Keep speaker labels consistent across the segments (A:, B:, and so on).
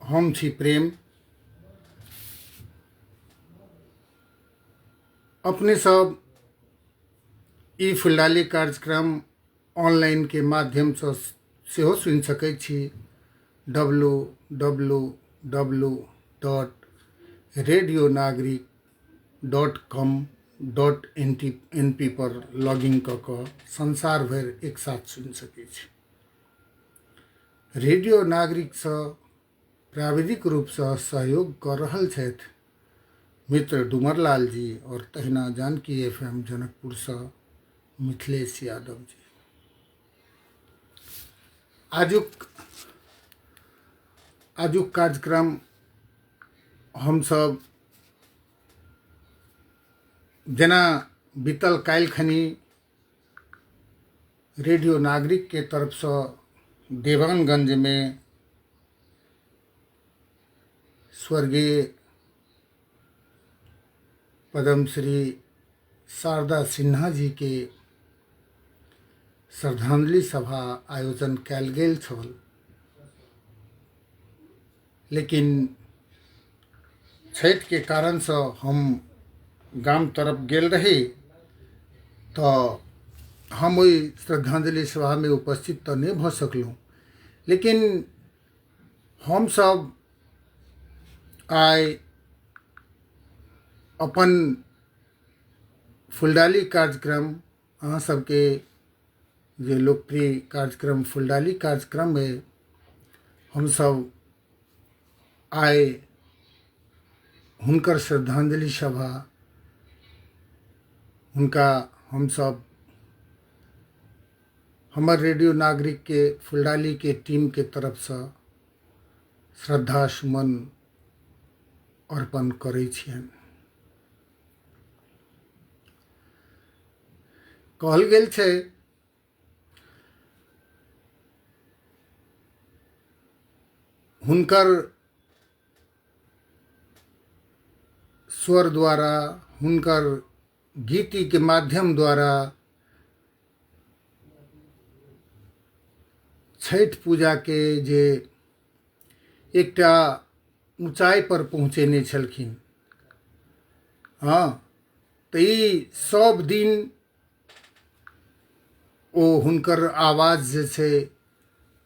A: हम छी प्रेम। अपने सब ई फुलडाली कार्यक्रम ऑनलाइनके माध्यमसँ सेहो सुनि सकै छी। W W W dot radio Nagarik dot com dot N T N P per log in कऽ कऽ संसार भरि एक साथ सुनि सकै छी। रेडियो नागरिकसँ प्राविधिक रूपसँ सहयोग कऽ रहल छथि मित्र डुमरलाल जी आओर तहिना जानकी एफ एम जनकपुरसँ मिथिलेश यादव जी। आजुक आजुक कार्यक्रम हमसभ जेना बीतल काल्हि खनी रेडियो नागरिकके तरफसँ देवानगञ्जमे स्वर्गीय पद्मश्री शारदा सिन्हा जीके श्रद्धांजलि सभा आयोजन कयल गेल छल, लेकिन छठिके कारणसँ हम गाम तरफ गेल रही तऽ हम ओहि श्रद्धांजलि सभामे उपस्थित तऽ नहि भऽ सकलहुँ, लेकिन हमसभ आइ अपन फुलडाली कार्यक्रम अहाँ सबके जे लोकप्रिय कार्यक्रम फुलडाली कार्यक्रम अइ, हमसब आइ हुनकर श्रद्धांजलि सभा हुनका हमसब हमर रेडियो नागरिकके फुलडालीके टीमके तरफसँ श्रद्धा सुमन अर्पण करै छियनि। कहल गेल छै हुनकर स्वर द्वारा हुनकर गीतिके माध्यम द्वारा छठि पूजाके जे एकटा ऊँचाइ पर पहुँचेने छलखिन। हँ, तऽ ई सब दिन ओ हुनकर आवाज जे छै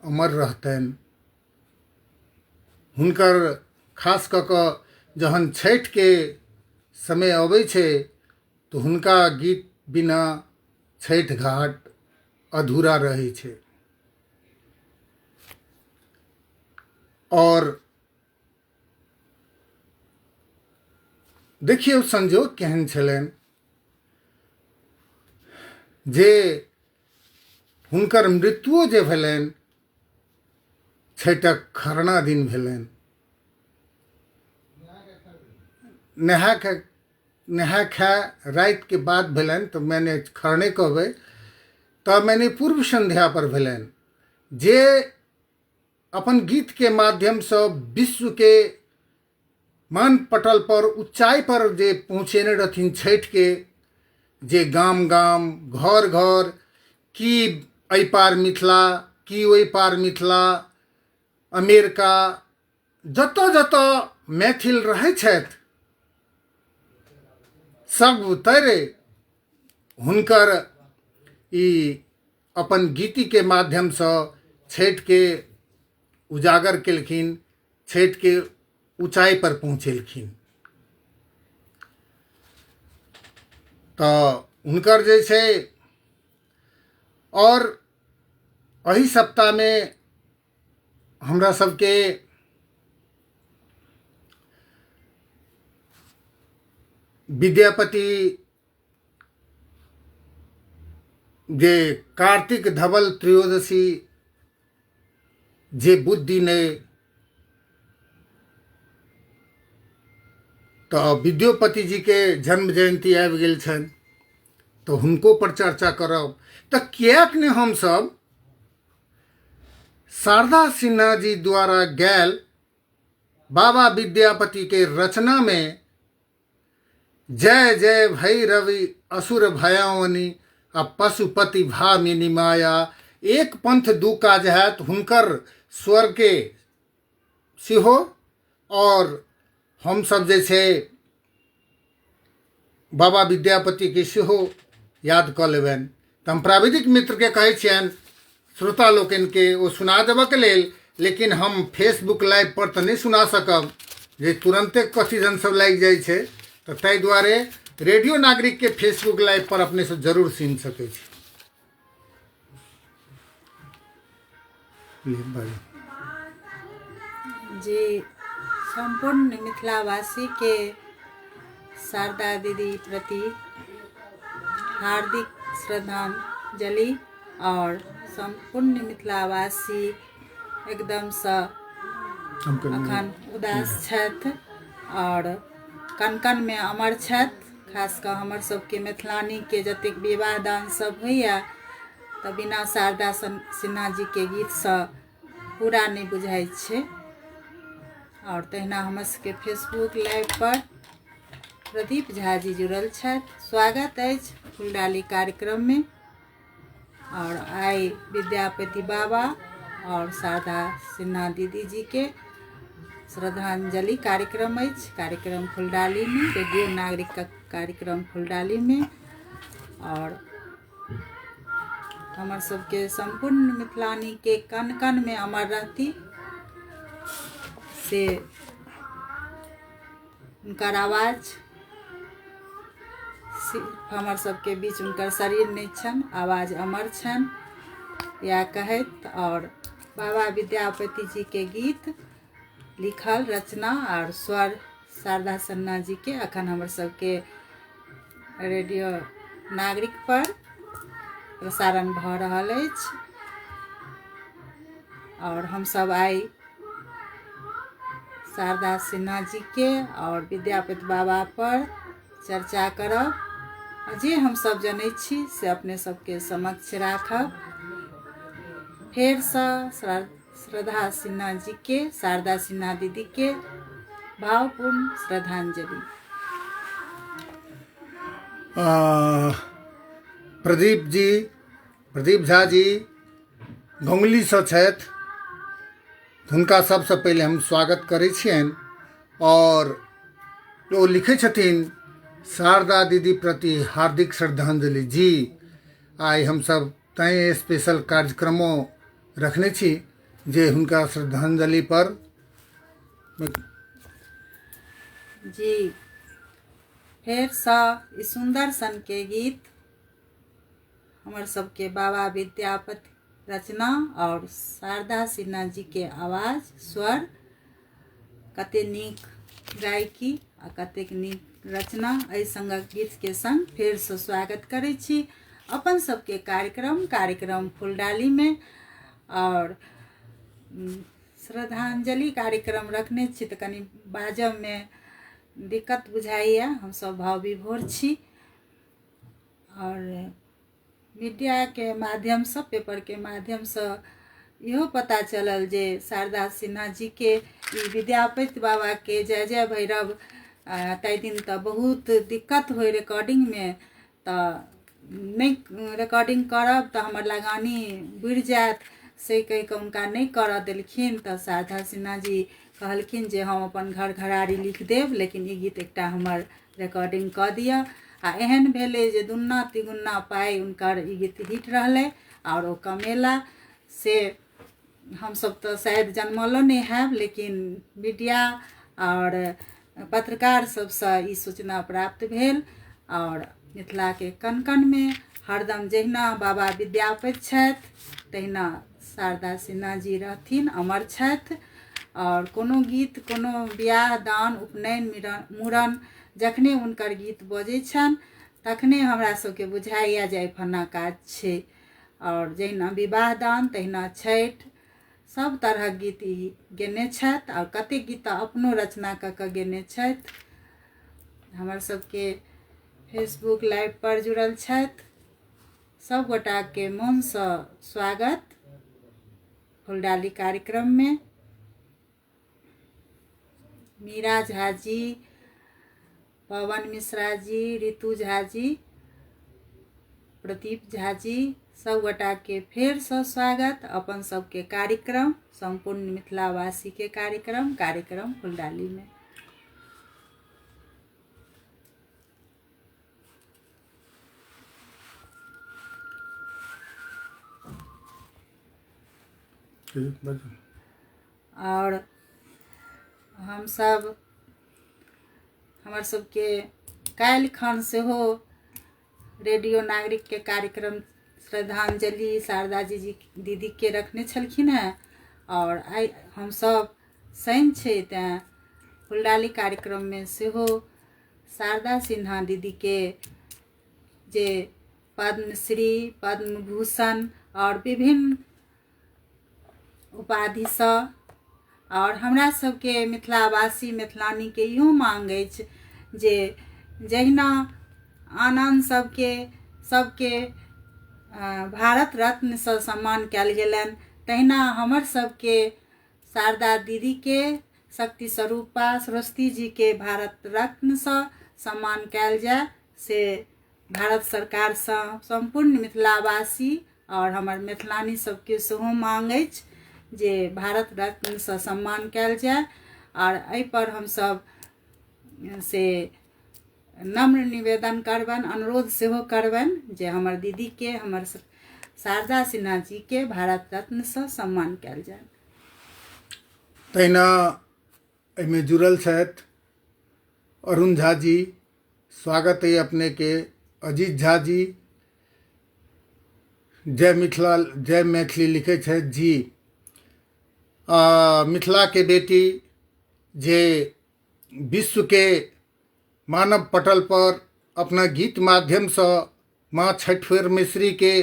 A: अमर रहतनि। हुनकर खास कऽ कऽ जहन छठिके समय अबै छै तऽ हुनका गीत बिना छठि घाट अधूरा रहै छै। आओर देखियौ संजोग केहन छलनि जे हुनकर मृत्युओ जे भेलनि छठिक खरना दिन भेलनि। नहा खाय नहा खाय रातिके बाद भेलनि तऽ माने खरने कहबै तऽ माने पूर्व सन्ध्या पर भेलनि, जे अपन गीतके माध्यमसँ विश्वके मानपटल पर ऊँचाइ पर जे पहुँचेने रहथिन छठिके, जे गाम गाम घर घर की एहि पार मिथिला की ओहि पार मिथिला, अमेरिका, जतऽ जतऽ मैथिल रहै छथि सब तरे हुनकर ई अपन गीतिके माध्यमसँ छठिके उजागर केलखिन, छठिके ऊँचाइ पर पहुँचेलखिन। तऽ हुनकर जे छै आओर एहि सप्ताहमे हमरा सबके विद्यापति जे कार्तिक धवल त्रयोदशी जे बुध दिन अइ तऽ विद्योपति जीके जन्म जयन्ती आबि गेल छनि तऽ हुनको पर चर्चा करब। तऽ किएक नहि हमसभ शारदा सिन्हा जी द्वारा गायल बाबा विद्यापति के रचना में जय जय भैरवि असुर भयावनी आ पशुपति भामिनी माया, एक पंथ दू काज हैत, हुनकर स्वर के सेहो। आओर हमसभ जे छै बाबा विद्यापतिके सेहो याद कऽ लेबनि। तऽ हम प्राविधिक मित्रके कहै छियनि श्रोता लोकनिके ओ सुना देबऽके लेल, लेकिन हम फेसबुक लाइव पर तऽ नहि सुना सकब जे तुरन्ते कथी जन सब लागि जाइ छै, तऽ ताहि दुआरे रेडियो नागरिकके फेसबुक लाइव पर अपने सब जरूर सुनि सकै छी।
B: जी, सम्पूर्ण मिथिलावासीके शारदा दीदी प्रति हार्दिक श्रद्धांजलि और सम्पूर्ण मिथिलावासी एकदमसँ अखन उदास छथि और कन कनमे अमर छथि। खास कऽ हमर सबके मिथिलानीके जतेक विवाह दान सब होइए तऽ बिना शारदा सिन्हा जीके गीतसँ पूरा नहि बुझाइ छै। आओर तहिना हमर सबके फेसबुक लाइव पर प्रदीप झा जी जुड़ल छथि, स्वागत अछि फुलडाली कार्यक्रममे। आओर आइ विद्यापति बाबा आओर शारदा सिन्हा दीदी जीके श्रद्धांजलि कार्यक्रम अछि, कार्यक्रम फुलडालीमे, रेडियो नागरिकक कार्यक्रम फुलडालीमे। आओर हमर सबके सम्पूर्ण मिथिलानीके कण कणमे अमर रहती से हुनकर आवाज। हमर सबके बीच हुनकर शरीर नहि छनि, आवाज अमर छनि, इएह कहैत। आओर बाबा विद्यापति जीके गीत लिखल रचना आओर स्वर शारदा सिन्हा जीके अखन हमर सबके रेडियो नागरिक पर प्रसारण भऽ रहल अछि। आओर हमसब आइ शारदा सिन्हा जीके आओर विद्यापति बाबा पर चर्चा करब, जे हमसब जनै छी से अपने सबके समक्ष राखब। फेरसँ श्रद्धा सिन्हा जीके, शारदा सिन्हा दीदीके भावपूर्ण श्रद्धांजलि।
A: प्रदीप जी, प्रदीप झा जी गंगुलीसँ छथि, हुनका सबसँ पहिले हम स्वागत करै छियनि। आओर ओ लिखै छथिन शारदा दीदी प्रति हार्दिक श्रद्धांजलि। जी, आइ हमसब तैँ स्पेशल कार्यक्रमो रखने छी जे हुनका श्रद्धांजलि पर।
B: जी, फेरसँ ई सुन्दर सनके गीत हमर सबके बाबा विद्यापति रचना और शारदा सिन्हा जी के आवाज स्वर, कते नीक गायकी आ कतेक नीक रचना। एहि संगक गीत के संग फेरसँ स्वागत करै छी अपन सबके कार्यक्रम, कार्यक्रम फुलडाली में। और श्रद्धांजलि कार्यक्रम रखने छी तऽ कनि बाजऽमे दिक्कत बुझाइए, हमसब भाव विभोर छी। आओर मीडियाके माध्यमसँ, पेपरके माध्यमसँ इहो पता चलल जे शारदा सिन्हा जीके ई विद्यापति बाबाके जय जय भैरव ताहि दिन तऽ बहुत दिक्कत होइ रिकॉर्डिंगमे, तऽ नहि रिकॉर्डिंग करब तऽ हमर लगानी बुड़ि जायत से कहि कऽ हुनका नहि करऽ देलखिन। तऽ शारदा सिन्हा जी कहलखिन जे हम अपन घर घरारी लिख देब, लेकिन ई गीत एकटा हमर रिकॉर्डिंग कऽ दिअ। आ एहन भेलै जे दुन्ना तिगुना पाइ हुनकर ई गीत हिट रहलै आओर ओ कमेला। से हमसब तऽ शायद जनमलो नहि हैब, लेकिन मीडिया आओर पत्रकार सबसँ ई सूचना प्राप्त भेल। आओर मिथिलाके कण कणमे हरदम जहिना बाबा विद्यापति छथि तहिना शारदा सिन्हा जी रहथिन, अमर छथि। आओर कोनो गीत, कोनो बियाह दान, उपनयन, मूड़न, जखने हुनकर गीत बजै छनि तखने हमरा सबके बुझाइए जे आइ फन्ना काज छै। आओर जहिना विवाह दान तहिना छठि, सब तरहक गीत ई गेने छथि। आओर कतेक गीत तऽ अपनो रचना कऽ कऽ गेने छथि। हमर सबके फेसबुक लाइव पर जुड़ल छथि, सब गोटाके मोनसँ स्वागत फुलडाली कार्यक्रममे। मीरा झा जी, पवन मिश्रा जी, ऋतु झा जी, प्रदीप झा जी, सभगोटाके फेरसँ स्वागत अपन सबके कार्यक्रम सम्पूर्ण मिथिलावासीके कार्यक्रम कार्यक्रम फुलडालीमे। आओर हमसभ हमर सबके काल्हि खन सेहो रेडियो नागरिकके कार्यक्रम श्रद्धांजलि शारदा जी जी दीदीके रखने छलखिन हेँ। आओर आइ हमसभ शनि छै तैँ फुलडाली कार्यक्रममे सेहो शारदा सिन्हा दीदीके जे पद्मश्री पद्मभूषण आओर विभिन्न उपाधिसँ आओर हमरा सबके मिथिलावासी मिथिलानीके इहो माँग अछि जे जहिना आन आन सबके सबके भारत रत्नसँ सम्मान कयल गेलनि तहिना हमर सबके शारदा दीदीके शक्ति स्वरूपा सरस्वती जीके भारत रत्नसँ सम्मान कयल जाय से भारत सरकारसँ सम्पूर्ण मिथिलावासी आओर हमर मिथिलानी सबके सेहो माँग अछि जे भारत रत्नसँ सम्मान कयल जाय। आओर एहिपर हमसब से नम्र निवेदन करबनि, अनुरोध सेहो करबनि जे हमर दीदीके, हमर शारदा सिन्हा जीके भारत रत्नसँ सम्मान कयल जाय।
A: तहिना एहिमे जुड़ल छथि अरुण झा जी, स्वागत अइ अपनेके। अजीत झा जी जय मिथिला जय मैथिली लिखै छथि जी। मिथिलाके बेटी जे विश्वके मानव पटल पर अपना गीत माध्यमसँ माँ छठि परमेश्वरीके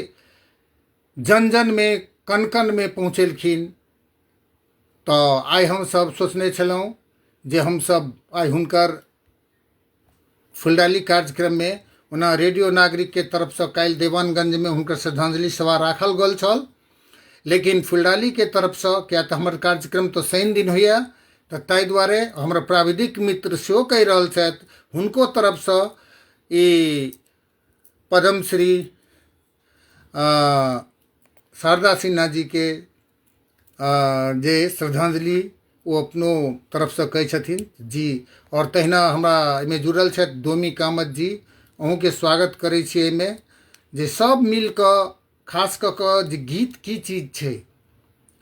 A: जन जनमे कण कणमे पहुँचेलखिन, तऽ आइ हमसभ सोचने छलहुँ जे हमसभ आइ हुनकर फुलडाली कार्यक्रममे, ओना रेडियो नागरिकके तरफसँ काल्हि देवानगंजमे हुनकर श्रद्धांजलि सभा राखल गेल छल, लेकिन फुलडालीके तरफसँ किया तऽ हमर कार्यक्रम तऽ शनि दिन होइए, तऽ ताहि दुआरे हमर प्राविधिक मित्र सेहो कहि रहल छथि, हुनको तरफसँ ई पद्मश्री शारदा सिन्हा जीके जे श्रद्धांजलि ओ अपनो तरफसँ कहै छथिन जी। आओर तहिना हमरा एहिमे जुड़ल छथि डोमी कामत जी, अहूँके स्वागत करै छी एहिमे, जे सब मिल कऽ खास कऽ कऽ जे गीत की चीज छै,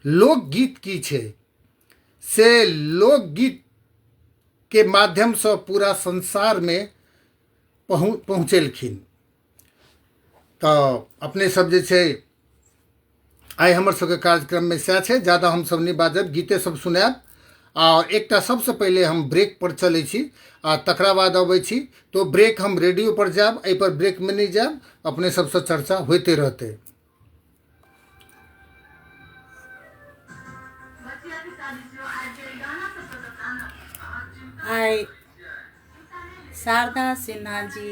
A: लोकगीत की छै, से लोकगीतके माध्यमसँ पूरा संसारमे पहुँचेलखिन। तऽ अपने सब जे छै आइ हमर सबके कार्यक्रममे सएह छै, ज्यादा हमसब नहि बाजब, गीते सब सुनायब। आ एकटा सबसँ पहिले हम ब्रेक पर चलै छी आ तकरा बाद अबै छी, तो ब्रेक हम रेडियो पर जायब, एहि पर ब्रेकमे नहि जायब, अपने सबसँ चर्चा होइते रहतै।
B: आइ शारदा सिन्हा जी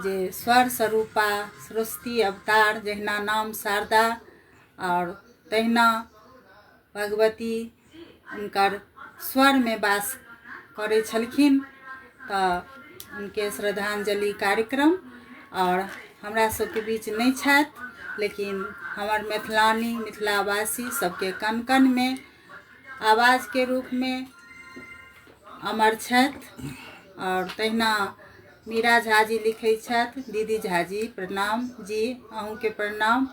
B: जे स्वर स्वरूपा सरस्वती अवतार, जहिना नाम शारदा आओर तहिना भगवती हुनकर स्वरमे वास करै छलखिन, तऽ हुनके श्रद्धांजलि कार्यक्रम। आओर हमरा सबके बीच नहि छथि, लेकिन हमर मिथिलानी मिथिलावासी सबके कण कणमे आवाजके रूपमे अमर छथि। आओर तहिना मीरा झा जी लिखै छथि, दीदी झा जी प्रणाम जी, अहूँके प्रणाम।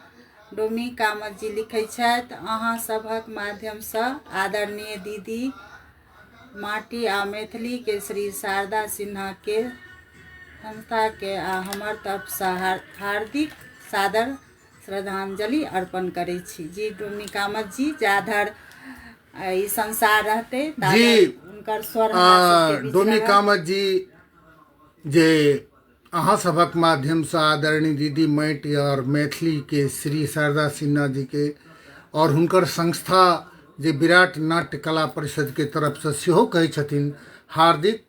B: डोमी कामत जी लिखै छथि, अहाँ सभक माध्यमसँ आदरणीय दीदी माटी आ मैथिलीके श्री शारदा सिन्हाके संस्थाके आ हमर तरफसँ हार्दिक सादर श्रद्धांजलि अर्पण करै छी। जी डोमी कामत जी, जाधर ई संसार रहतै
A: जी
B: हुनकर स्वर हमरा सबके बीच
A: डोमी
B: रहत।
A: कामत जी जे अहाँ सभक माध्यमसँ आदरणीय दीदी माटि आओर मैथिलीके श्री शारदा सिन्हा जीके आओर हुनकर संस्था जे विराट नाट्य कला परिषदके तरफसँ सेहो कहै छथिन हार्दिक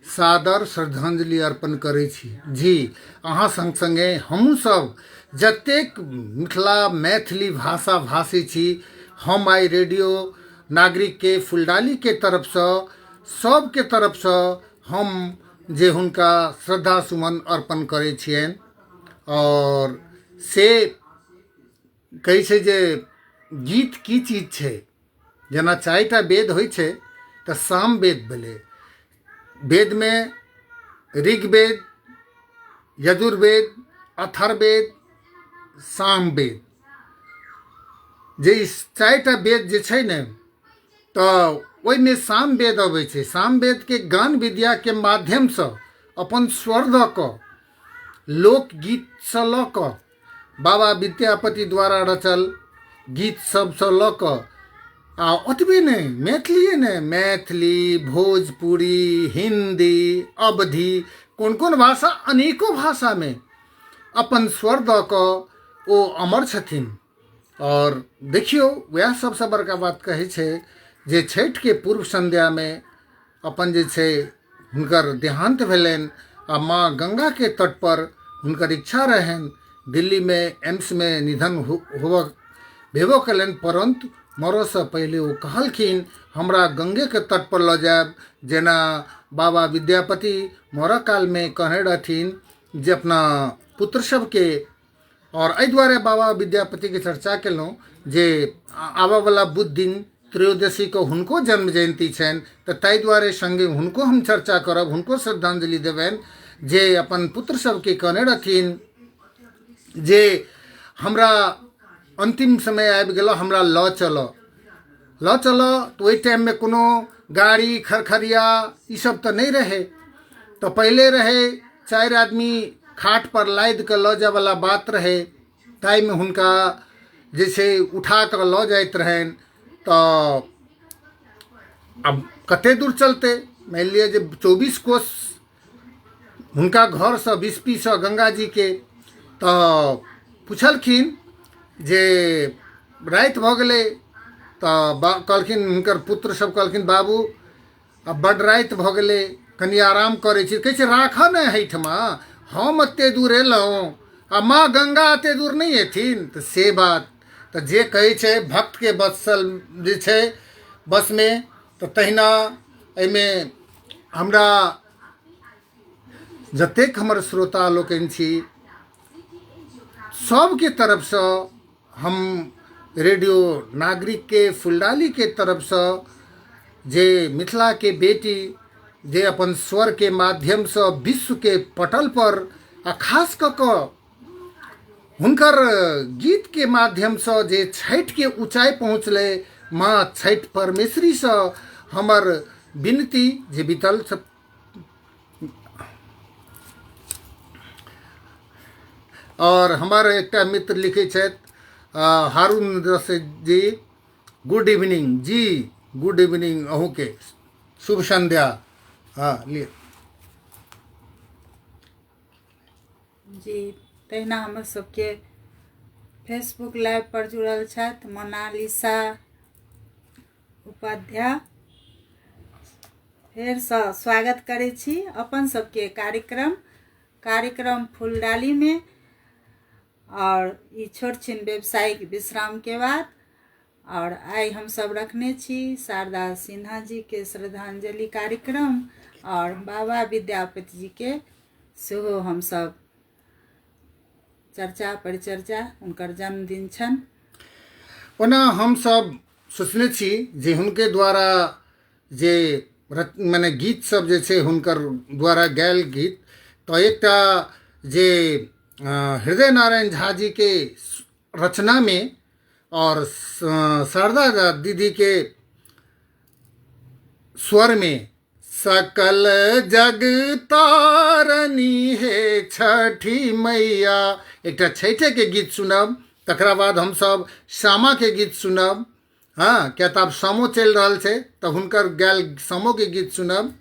A: सादर श्रद्धांजलि अर्पण करै छी जी। अहाँ सङ्ग सङ्गे हमहूँ सब जतेक मिथिला मैथिली भाषा भाषी छी, हम आइ रेडियो नागरिकके फुलडालीके तरफसँ सबके तरफसँ हम जे हुनका श्रद्धा सुमन अर्पण करै छियनि। आओर से कहै छै जे गीत की चीज छै। जेना 4टा वेद होइ छै तऽ साम वेद भेलै, वेदमे ऋग्वेद, यजुर्वेद, अथर्ववेद, सामवेद, जे ई 4टा वेद जे छै ने, तऽ ओहिमे सामवेद अबै छै। सामवेदके गान विद्याके माध्यमसँ अपन स्वर दऽ कऽ लोकगीतसँ लऽ कऽ बाबा विद्यापति द्वारा रचल गीत सबसँ लऽ कऽ, आ ओतबे नहि मैथिलिए नहि, मैथिली, भोजपुरी, हिन्दी, अवधी, कोन कोन भाषा, अनेको भाषामे अपन स्वर दऽ कऽ ओ अमर छथिन। आओर देखियौ, वएह सबसँ बड़का बात कहै छै जे छठिके पूर्व सन्ध्यामे अपन जे छै हुनकर देहान्त भेलनि आ माँ गंगाके तटपर हुनकर इच्छा रहनि। दिल्लीमे एम्समे निधन होबऽ भेबो कयलनि, परन्तु मरऽसँ पहिले ओ कहलखिन हमरा गंगेके तटपर लऽ जायब, जेना बाबा विद्यापति मरऽ कालमे कहने रहथिन जे अपना पुत्र सबके। आओर एहि दुआरे बाबा विद्यापतिके चर्चा केलहुँ जे आबऽवला बुध दिन त्रयोदशीके हुनको जन्म जयन्ती छनि, तऽ ताहि दुआरे सङ्गे हुनको हम चर्चा करब, हुनको श्रद्धांजलि देबनि जे अपन पुत्र सबके कहने रहथिन जे हमरा अन्तिम समय आबि गेल, हमरा लऽ चलऽ, लऽ चलऽ। तऽ ओहि टाइममे कोनो गाड़ी खरखरिया ईसब तऽ नहि रहै, तऽ पहिले रहै 4 आदमी खाट पर लादि कऽ लऽ जायवला बात रहै, ताहिमे हुनका जे छै उठा कऽ लऽ जाइत रहनि। तऽ आब कते दूर चलतै, मानि लिअ जे 24 कोस हुनका घरसँ बिस्पीसँ गङ्गाजीके। तऽ पुछलखिन जे राति भऽ गेलै, तऽ कहलखिन हुनकर पुत्र सब कहलखिन बाबू आब बड्ड राति भऽ गेलै, कनि आराम करै छी। कहै छै राखऽ ने एहिठमा, हम एते दूर एलहुँ आ माँ गङ्गा एते दूर नहि एथिन। तऽ से बात तऽ जे कहै छै भक्तके बसल जे छै बसमे, तऽ तहिना एहिमे हमरा जतेक हमर श्रोता लोकनि छी सबके तरफसँ हम रेडियो नागरिकके फुलडालीके तरफसँ जे मिथिलाके बेटी जे अपन स्वरके माध्यमसँ विश्वके पटल पर आ खास कऽ कऽ हुनकर गीतके माध्यमसँ जे छठिके ऊँचाइ पहुँचलै, माँ छठि परमेश्वरीसँ हमर विनती जे बीतल और हमर एकटा मित्र लिखै छथि हारून रशीद जी, गुड इवनिंग जी, गुड इवनिंग अहूँके, शुभ संध्या। हँ लिअ
B: जी। तहिना हमर सबके फेसबुक लाइव पर जुड़ल छथि मोनालिसा उपाध्याय, फेरसँ स्वागत करै छी अपन सबके कार्यक्रम फूलडालीमे। और ई छोट छिन व्यावसायिक विश्रामके बाद और आइ हमसब रखने छी शारदा सिन्हा जीके श्रद्धांजलि कार्यक्रम और बाबा विद्यापति जीके सेहो हमसब चर्चा परिचर्चा, हुनकर जन्मदिन छनि।
A: ओना हमसब सोचने छी जे हुनके द्वारा जे मने गीत सब जे छै हुनकर द्वारा गायल गीत, तऽ एकटा जे हृदय नारायण झा जी के रचनामे और शारदा दीदी के स्वर में सकल जग तारनी हे छठी मैया, एकटा छठे के गीत सुनब, तकरा बाद हमसब सामा के गीत सुनब। हाँ, किया तऽ आब सामो चलि रहल छै, तऽ हुनकर गायल सामो के गीत सुनब।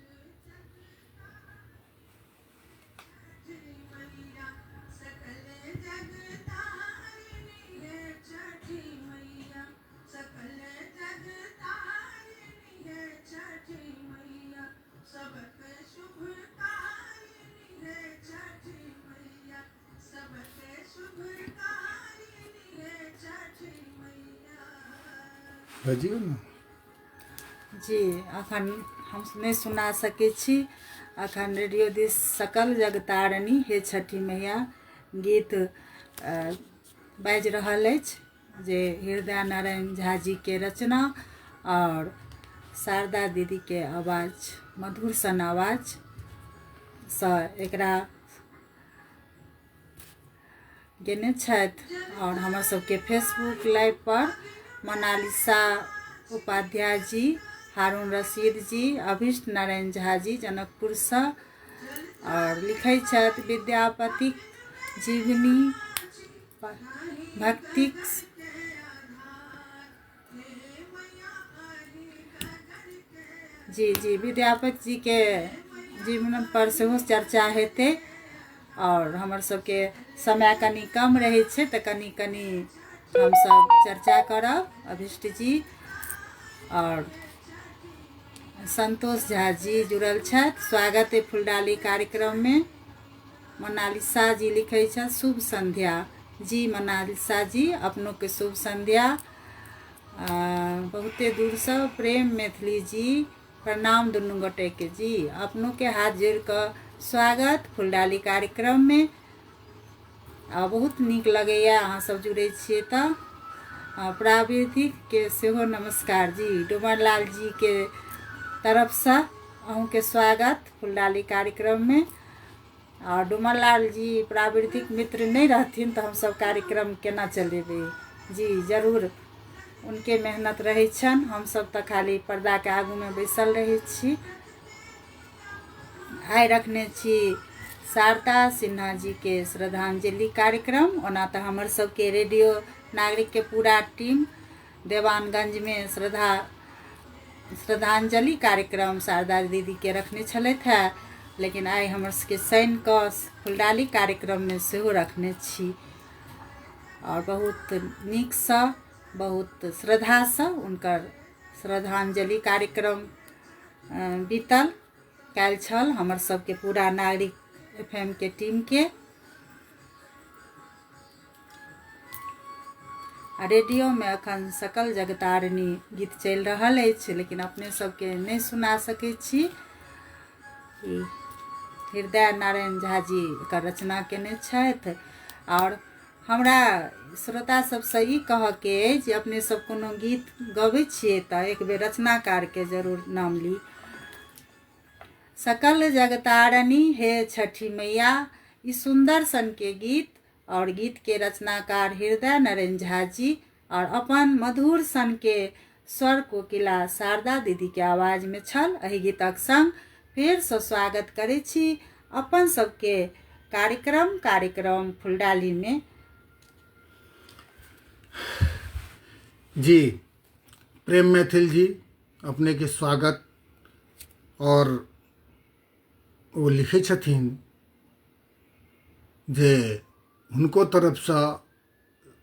A: बजियौ ने
B: जी। अखन हम नहि सुना सकै छी, अखन रेडियो दिस सकल जगतारिणी हे छठी मैया गीत बाजि रहल अछि जे हृदय नारायण झा जीके रचना आओर शारदा दीदीके आवाज, मधुर सन आवाजसँ एकरा गेने छथि। आओर हमर सबके फेसबुक लाइव पर मोनालिसा उपाध्याय जी, हारून रशीद जी, अभीष्ट नारायण झा जी जनकपुरसँ, आओर लिखै छथि विद्यापतिक जीवनी भक्तिक जी जी विद्यापति जीके जीवन पर सेहो चर्चा हेतै। आओर हमर सबके समय कनि कम रहै छै तऽ कनि कनि हमसब चर्चा करब। अभीष्ट जी आओर संतोष झा जी जुड़ल छथि, स्वागत है फुलडाली कार्यक्रममे। मोनालिसा जी लिखै छथि शुभ संध्या जी। मोनालिसा जी अपनोके शुभ संध्या। बहुते दूरसँ प्रेम मैथिली जी प्रणाम दुनू गोटेके जी, अपनोके हाथ जोड़ि कऽ स्वागत फुलडाली कार्यक्रममे। आ बहुत नीक लगैया अहाँ सब जुड़ै छियै तऽ। प्राविधिकके सेहो नमस्कार जी, डोमरलाल जीके तरफसँ अहूँके स्वागत फुलडाली कार्यक्रममे। आओर डोमरलाल जी प्राविधिक मित्र नहि रहथिन तऽ हमसब कार्यक्रम केना चलेबै जी, जरूर उनके मेहनत रहै छनि, हमसब तऽ खाली पर्दाके आगूमे बैसल रहै छी। आइ रखने छी शारदा सिन्हा जीके श्रद्धांजलि कार्यक्रम। ओना तऽ हमर सबके रेडियो नागरिकके पूरा टीम देवानगंजमे श्रद्धांजलि कार्यक्रम शारदा दीदीके रखने छलथि हेँ, लेकिन आइ हमर सबके शनिकऽ फुलडाली कार्यक्रममे सेहो रखने छी। आओर बहुत नीकसँ बहुत श्रद्धासँ हुनकर श्रद्धांजलि कार्यक्रम बीतल काल्हि छल हमर सबके पूरा नागरिक एफ एम के टीमके। आ रेडियोमे एखन सकल जगतारिणी गीत चलि रहल अछि, लेकिन अपने सबके नहि सुना सकै छी। हृदय नारायण झा जी एकर रचना केने छथि। आओर हमरा श्रोता सबसँ ई कहऽके अइ जे अपने सब कोनो गीत गबै छियै तऽ एक बेर रचनाकारके जरूर नाम ली। सकल जगतारिणी हे छठि मैया, ई सुन्दर सनके गीत और गीत के रचनाकार हृदय नारायण झा जी और अपन मधुर सन के स्वर कोकिला शारदा दीदी के आवाज में छल। एहि गीतक संग फेरसँ स्वागत करै छी अपन सबके कार्यक्रम फुलडाली में।
A: जी प्रेम मैथिल जी अपने के स्वागत। और ओ लिखै छथिन जे हुनको तरफसँ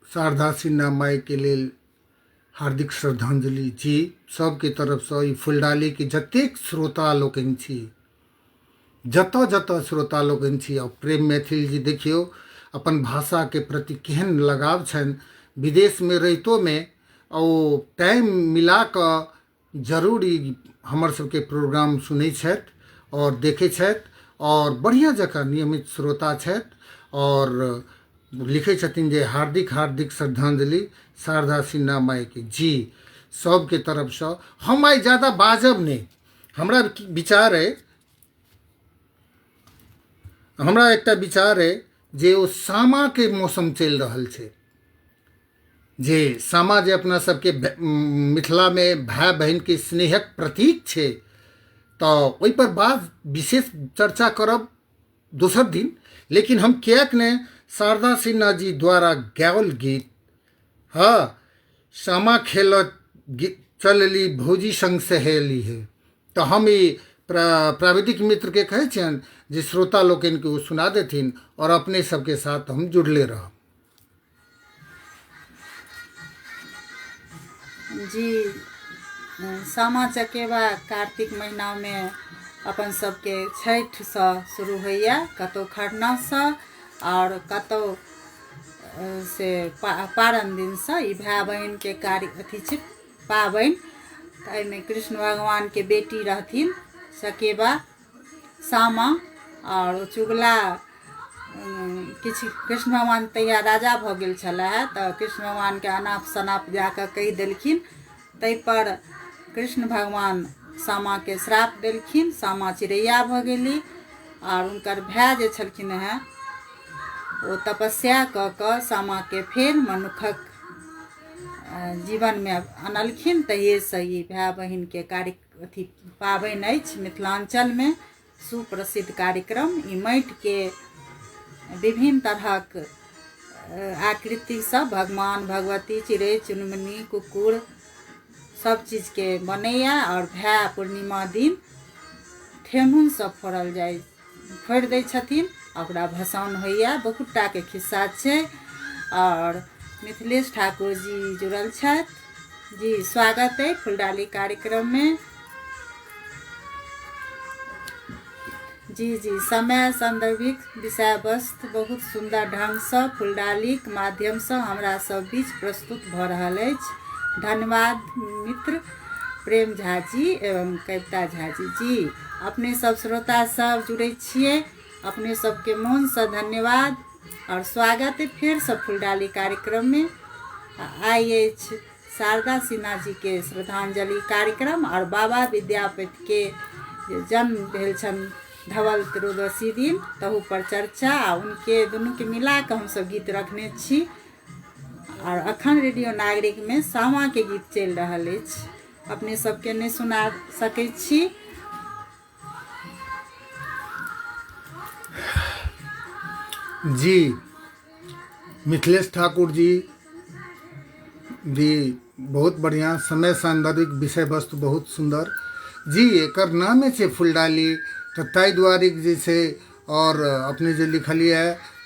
A: शारदा सिन्हा माइके लेल हार्दिक श्रद्धांजलि जी। सबके तरफसँ ई फुलडालीके जतेक श्रोता लोकनि छी, जतऽ जतऽ श्रोता लोकनि छी, आओर प्रेम मैथिल जी देखियौ अपन भाषाके प्रति केहन लगाव छनि, विदेशमे रहितोमे ओ टाइम मिला कऽ जरूर ई हमर सबके प्रोग्राम सुनै छथि आओर देखै छथि आओर बढ़िआँ जकाँ नियमित श्रोता छथि। आओर लिखै छथिन जे हार्दिक हार्दिक श्रद्धांजलि शारदा सिन्हा माइके जी सबके तरफसँ। हम आइ ज्यादा बाजब नहि, हमरा विचार अइ, हमरा एकटा विचार अइ जे ओ सामाके मौसम चलि रहल छै, जे सामा जे अपना सबके मिथिलामे भाय बहिनके स्नेहक प्रतीक छै, तऽ ओहिपर बात विशेष चर्चा करब दोसर दिन। लेकिन हम किएक ने शारदा सिन्हा जी द्वारा गाओल गीत हँ सामा खेलत चलली भौजी संग सहेली है, तऽ हम ई प्राविधिक मित्रके कहै छियनि जे श्रोता लोकनिके ओ सुना देथिन आओर अपने सबके साथ हम जुड़ले रहब।
B: जी सामा चकेबा कार्तिक महिनामे अपन सबके छठिसँ शुरू होइए, कतहु खरनासँ आओर कतहु से पारन दिनसँ। ई भाय बहिनके कार्य अथी छै पाबनि। तऽ एहिमे कृष्ण भगवानके बेटी रहथिन चकेबा सामा, आओर ओ चुगला किछु कृष्ण भगवान तहिया राजा भऽ गेल छलाह, तऽ कृष्ण भगवानके अनाप शनाप जाकऽ कहि देलखिन। ताहिपर कृष्ण भगवान सामाके श्राप देलखिन, सामा चिड़ैया भऽ गेली। आर हुनकर भाय जे छलखिन हेँ ओ तपस्या कऽ कऽ सामाके फेर मनुखक जीवनमे अनलखिन। तहिएसँ ई भाय बहिनके कार्य अथी पाबनि अछि मिथिलाञ्चलमे सुप्रसिद्ध कार्यक्रम। ई माटिके विभिन्न तरहक आकृतिसँ भगवान भगवती चिड़ै चुनमुनी कुकुर सब चीजके बनैया। आओर भाय पूर्णिमा दिन ठेहुनसँ फोड़ल जाइ फोड़ि दै छथिन आ ओकरा भसाउन होइया। बहुत टाके खिस्सा छै। आओर मिथिलेश ठाकुर जी जुड़ल छथि जी, स्वागत अइ फुलडाली कार्यक्रममे। जी जी, समय सन्दर्भिक विषय वस्तु बहुत सुन्दर ढङ्गसँ फुलडालीक माध्यमसँ हमरा सब बीच प्रस्तुत भऽ रहल अछि। धन्यवाद मित्र प्रेम झा जी एवं कविता झा जी। जी अपने सब श्रोता सब जुड़ै छियै, अपने सबके मोनसँ धन्यवाद आओर स्वागत है फेरसँ फुलडाली कार्यक्रममे। आइ अछि शारदा सिन्हा जीके श्रद्धांजलि कार्यक्रम आओर बाबा विद्यापतिके जे जन्म भेल छनि धवल त्रयोदशी दिन, तहू पर चर्चा आ उनके दुनूके मिला कऽ हमसब गीत रखने छी। आओर अखन रेडियो नागरिकमे सामाके गीत चलि रहल अछि, अपने सबके नहि सुना सकै छी।
A: जी मिथिलेश ठाकुर जी जी बहुत बढ़िआँ समय सान्दर्भिक विषय वस्तु बहुत सुन्दर जी। एकर नामे छै फुलडाली, तऽ ताहि दुआरे जे छै। आओर अपने जे लिखलियै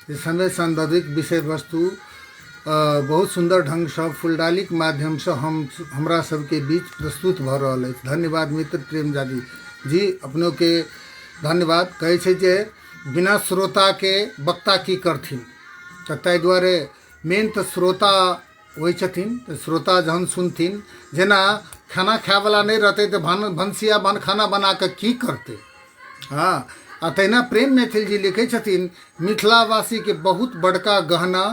A: जे समय सान्दर्भिक विषय वस्तु बहुत सुन्दर ढङ्गसँ फुलडालीक माध्यमसँ हम हमरा सबके बीच प्रस्तुत भऽ रहल अछि। धन्यवाद मित्र प्रेम झा जी। जी अपनोके धन्यवाद। कहै छै जे बिना श्रोताके वक्ता की करथिन, तऽ ताहि दुआरे मेन तऽ श्रोता होइ छथिन। तऽ श्रोता जहन सुनथिन, जेना खाना खायवला नहि रहतै तऽ भनसिया खाना बना कऽ की करतै। हँ, आ तहिना प्रेम मैथिल जी लिखै छथिन, मिथिलावासीके बहुत बड़का गहना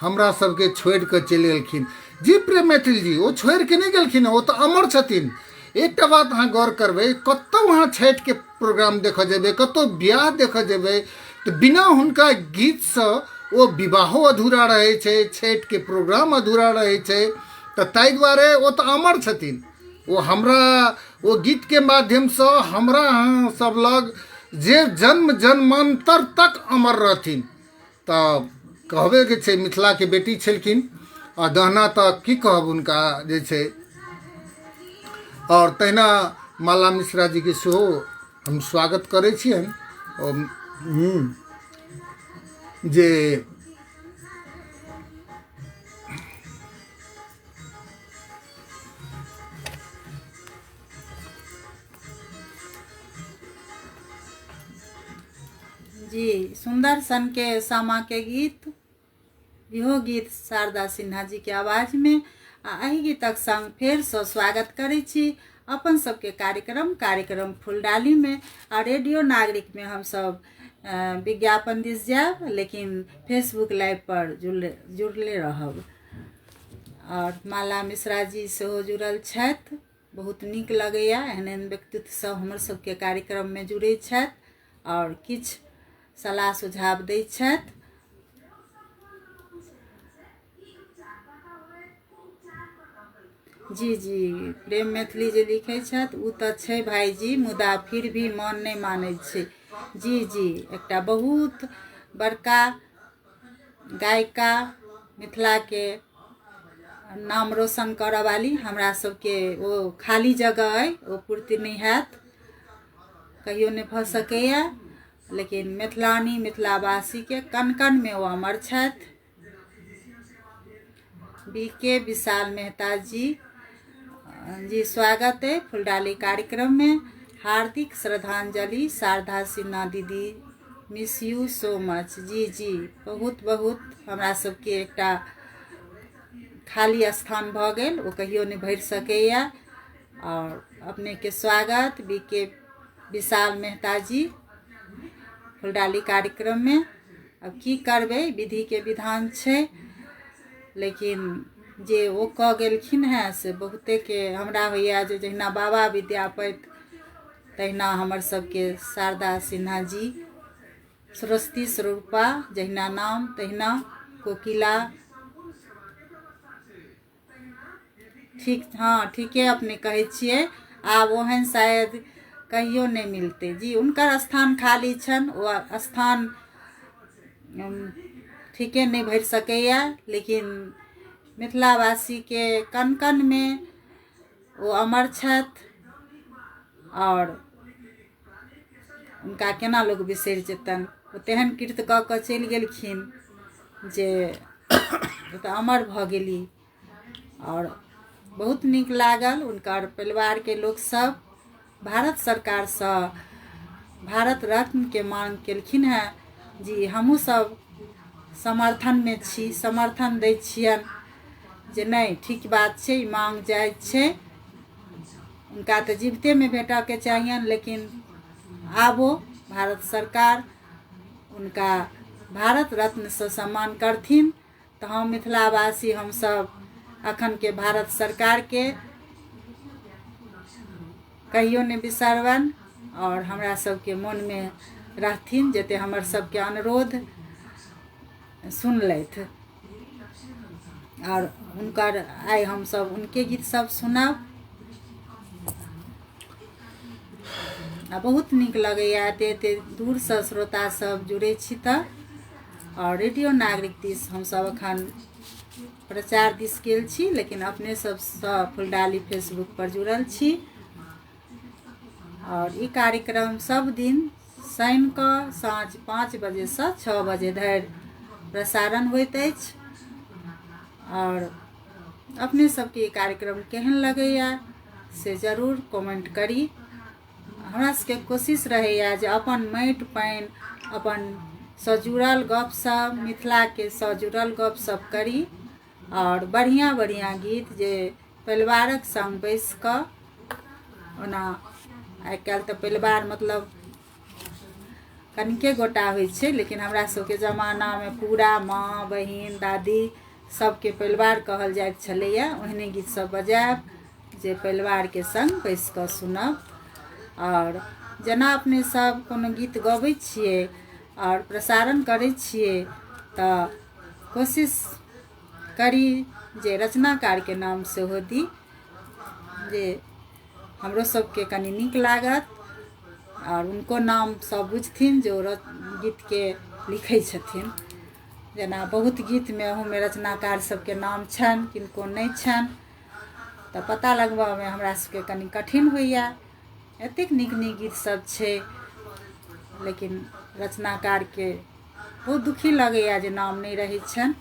A: हमरा सबके छोड़ि कऽ चलि गेलखिन। जी प्रेम मैथिल जी, ओ छोड़ि कऽ नहि गेलखिन, ओ तऽ अमर छथिन। एकटा बात अहाँ गौर करबै, कतहु अहाँ छठिके प्रोग्राम देखऽ जेबै, कतहु बियाह देखऽ जेबै, तऽ बिना हुनका गीतसँ ओ विवाहो अधूरा रहै छै, छठिके प्रोग्राम अधूरा रहै छै। तऽ ताहि दुआरे ओ तऽ अमर छथिन। ओ हमरा ओ गीतके माध्यमसँ हमरा अहाँ सब लग जे जन्म जन्मान्तर तक अमर रहथिन। तऽ कहबेके छै, मिथिलाके बेटी छलखिन आ गहना तऽ की कहब हुनका जे छै। आओर तहिना माला मिश्रा जीके सेहो हम स्वागत करै छियनि जे
B: जी सुंदर सन के सामा के गीत, इहो गीत शारदा सिन्हा जी के आवाज में। आ एहि गीतक संग फेरसँ स्वागत करै छी अपन सबके कार्यक्रम कार्यक्रम फुलडाली में। आ रेडियो नागरिक में हमसब विज्ञापन दिस जायब, लेकिन फेसबुक लाइव पर जुड़ले रहब। आओर माला मिश्रा जी सेहो जुड़ल छथि, बहुत नीक लगैया एहन एहन व्यक्तित्व सब हमर सबके कार्यक्रममे जुड़ै छथि आओर किछु सलाह सुझाव दै छथि। जी जी प्रेम मैथिली जे लिखै छथि ओ तऽ छै भाइजी, मुदा फिर भी मन नहि मानै छै। जी जी एकटा बहुत बड़का गायिका, मिथिलाके नाम रोशन करऽ वाली, हमरा सबके ओ खाली जगह अइ, ओ पूर्ति नहि हैत, कहियो नहि भऽ सकैए, लेकिन मिथिलानी मिथिलावासीके कण कणमे ओ अमर छथि। बी के विशाल मेहता जी जी स्वागत है फुलडाली कार्यक्रम में। हार्दिक श्रद्धांजलि शारदा सिन्हा दीदी, मिस you so much. जी जी बहुत बहुत हमरा सबके एकटा खाली स्थान भऽ गेल, ओ कहियो नहि भरि सकैए। आओर अपनेके स्वागत बी के विशाल मेहता जी फुलडाली कार्यक्रम में। आब की करबै, विधिके विधान छै। लेकिन जे ओ कऽ गेलखिन हेँ से बहुतेके हमरा होइए जे जहिना बाबा विद्यापति तहिना हमर सबके शारदा सिन्हा जी, सरस्वती स्वरूपा जहिना नाम तहिना कोकिला। ठीक, हँ ठीके अपने कहै छियै, आब ओहन शायद कहियो नहि मिलतै जी। हुनकर स्थान खाली छनि, ओ स्थान ठीके नहि भरि सकैए, लेकिन मिथिलावासीके कण कणमे ओ अमर छथि आओर हुनका केना लोक बिसरि जेतनि। ओ तेहन कृत्य कऽ कऽ चलि गेलखिन जे ओ तऽ अमर भऽ गेली। आओर बहुत नीक लागल हुनकर परिवारके लोकसभ भारत सरकारसँ भारत रत्नके मांग केलखिन हेँ जी। हमहूँ सब समर्थनमे छी, समर्थन दै छियनि जे नहि ठीक बात छै, ई मांग जायज छै। हुनका तऽ जीवितेमे भेटऽके चाहियनि, लेकिन आबो भारत सरकार हुनका भारत रत्नसँ सम्मान करथिन तऽ हम मिथिलावासी हमसभ अखनके भारत सरकारके कहियो नहि बिसरबनि आओर हमरा सबके मोनमे रहथिन जते हमर सबके अनुरोध सुनलथि। आओर हुनकर आइ हमसभ हुनके गीत सब सुनब आ बहुत नीक लगैए। एते एते दूरसँ श्रोता सब जुड़ै छी तऽ। आओर रेडियो नागरिक दिस हमसभ एखन प्रचार दिस गेल छी, लेकिन अपने सबसँ फुलडाली फेसबुक पर जुड़ल छी। आओर ई कार्यक्रम सब दिन शनि कऽ साँझ 5 बजेसँ 6 बजे धरि प्रसारण होइत अछि। आओर अपने सबके ई कार्यक्रम केहन लगैए से जरूर कमेंट करी। हमरा सबके कोशिश रहैए जे अपन माटि पानि अपन सँ जुड़ल गपशप, मिथिलाके सँ जुड़ल गपशप करी आओर बढ़िआँ बढ़िआँ गीत जे परिवारक सङ्ग बैसि कऽ। ओना आइ काल्हि तऽ परिवार मतलब कनिके गोटा होइ छै, लेकिन हमरा सबके जमानामे पूरा माँ बहिन दादी सबके परिवार कहल जाइत छलैए। ओहने गीत सब बजायब जे परिवारके सङ्ग बैसि कऽ सुनब। आओर जेना अपने सब कोनो गीत गबै छियै आओर प्रसारण करै छियै तऽ कोशिश करी जे रचनाकारके नाम सेहो दी, जे हमरो सबके कनि नीक लागत आओर हुनको नाम सब बुझथिन जे ओ गीतके लिखै छथिन। जेना बहुत गीतमे ओहूमे रचनाकार सबके नाम छनि, किनको नहि छनि, तऽ पता लगबऽमे हमरा सबके कनि कठिन होइए। एतेक नीक नीक गीत सब छै, लेकिन रचनाकारके बहुत दुखी लगैए जे नाम नहि रहै छनि।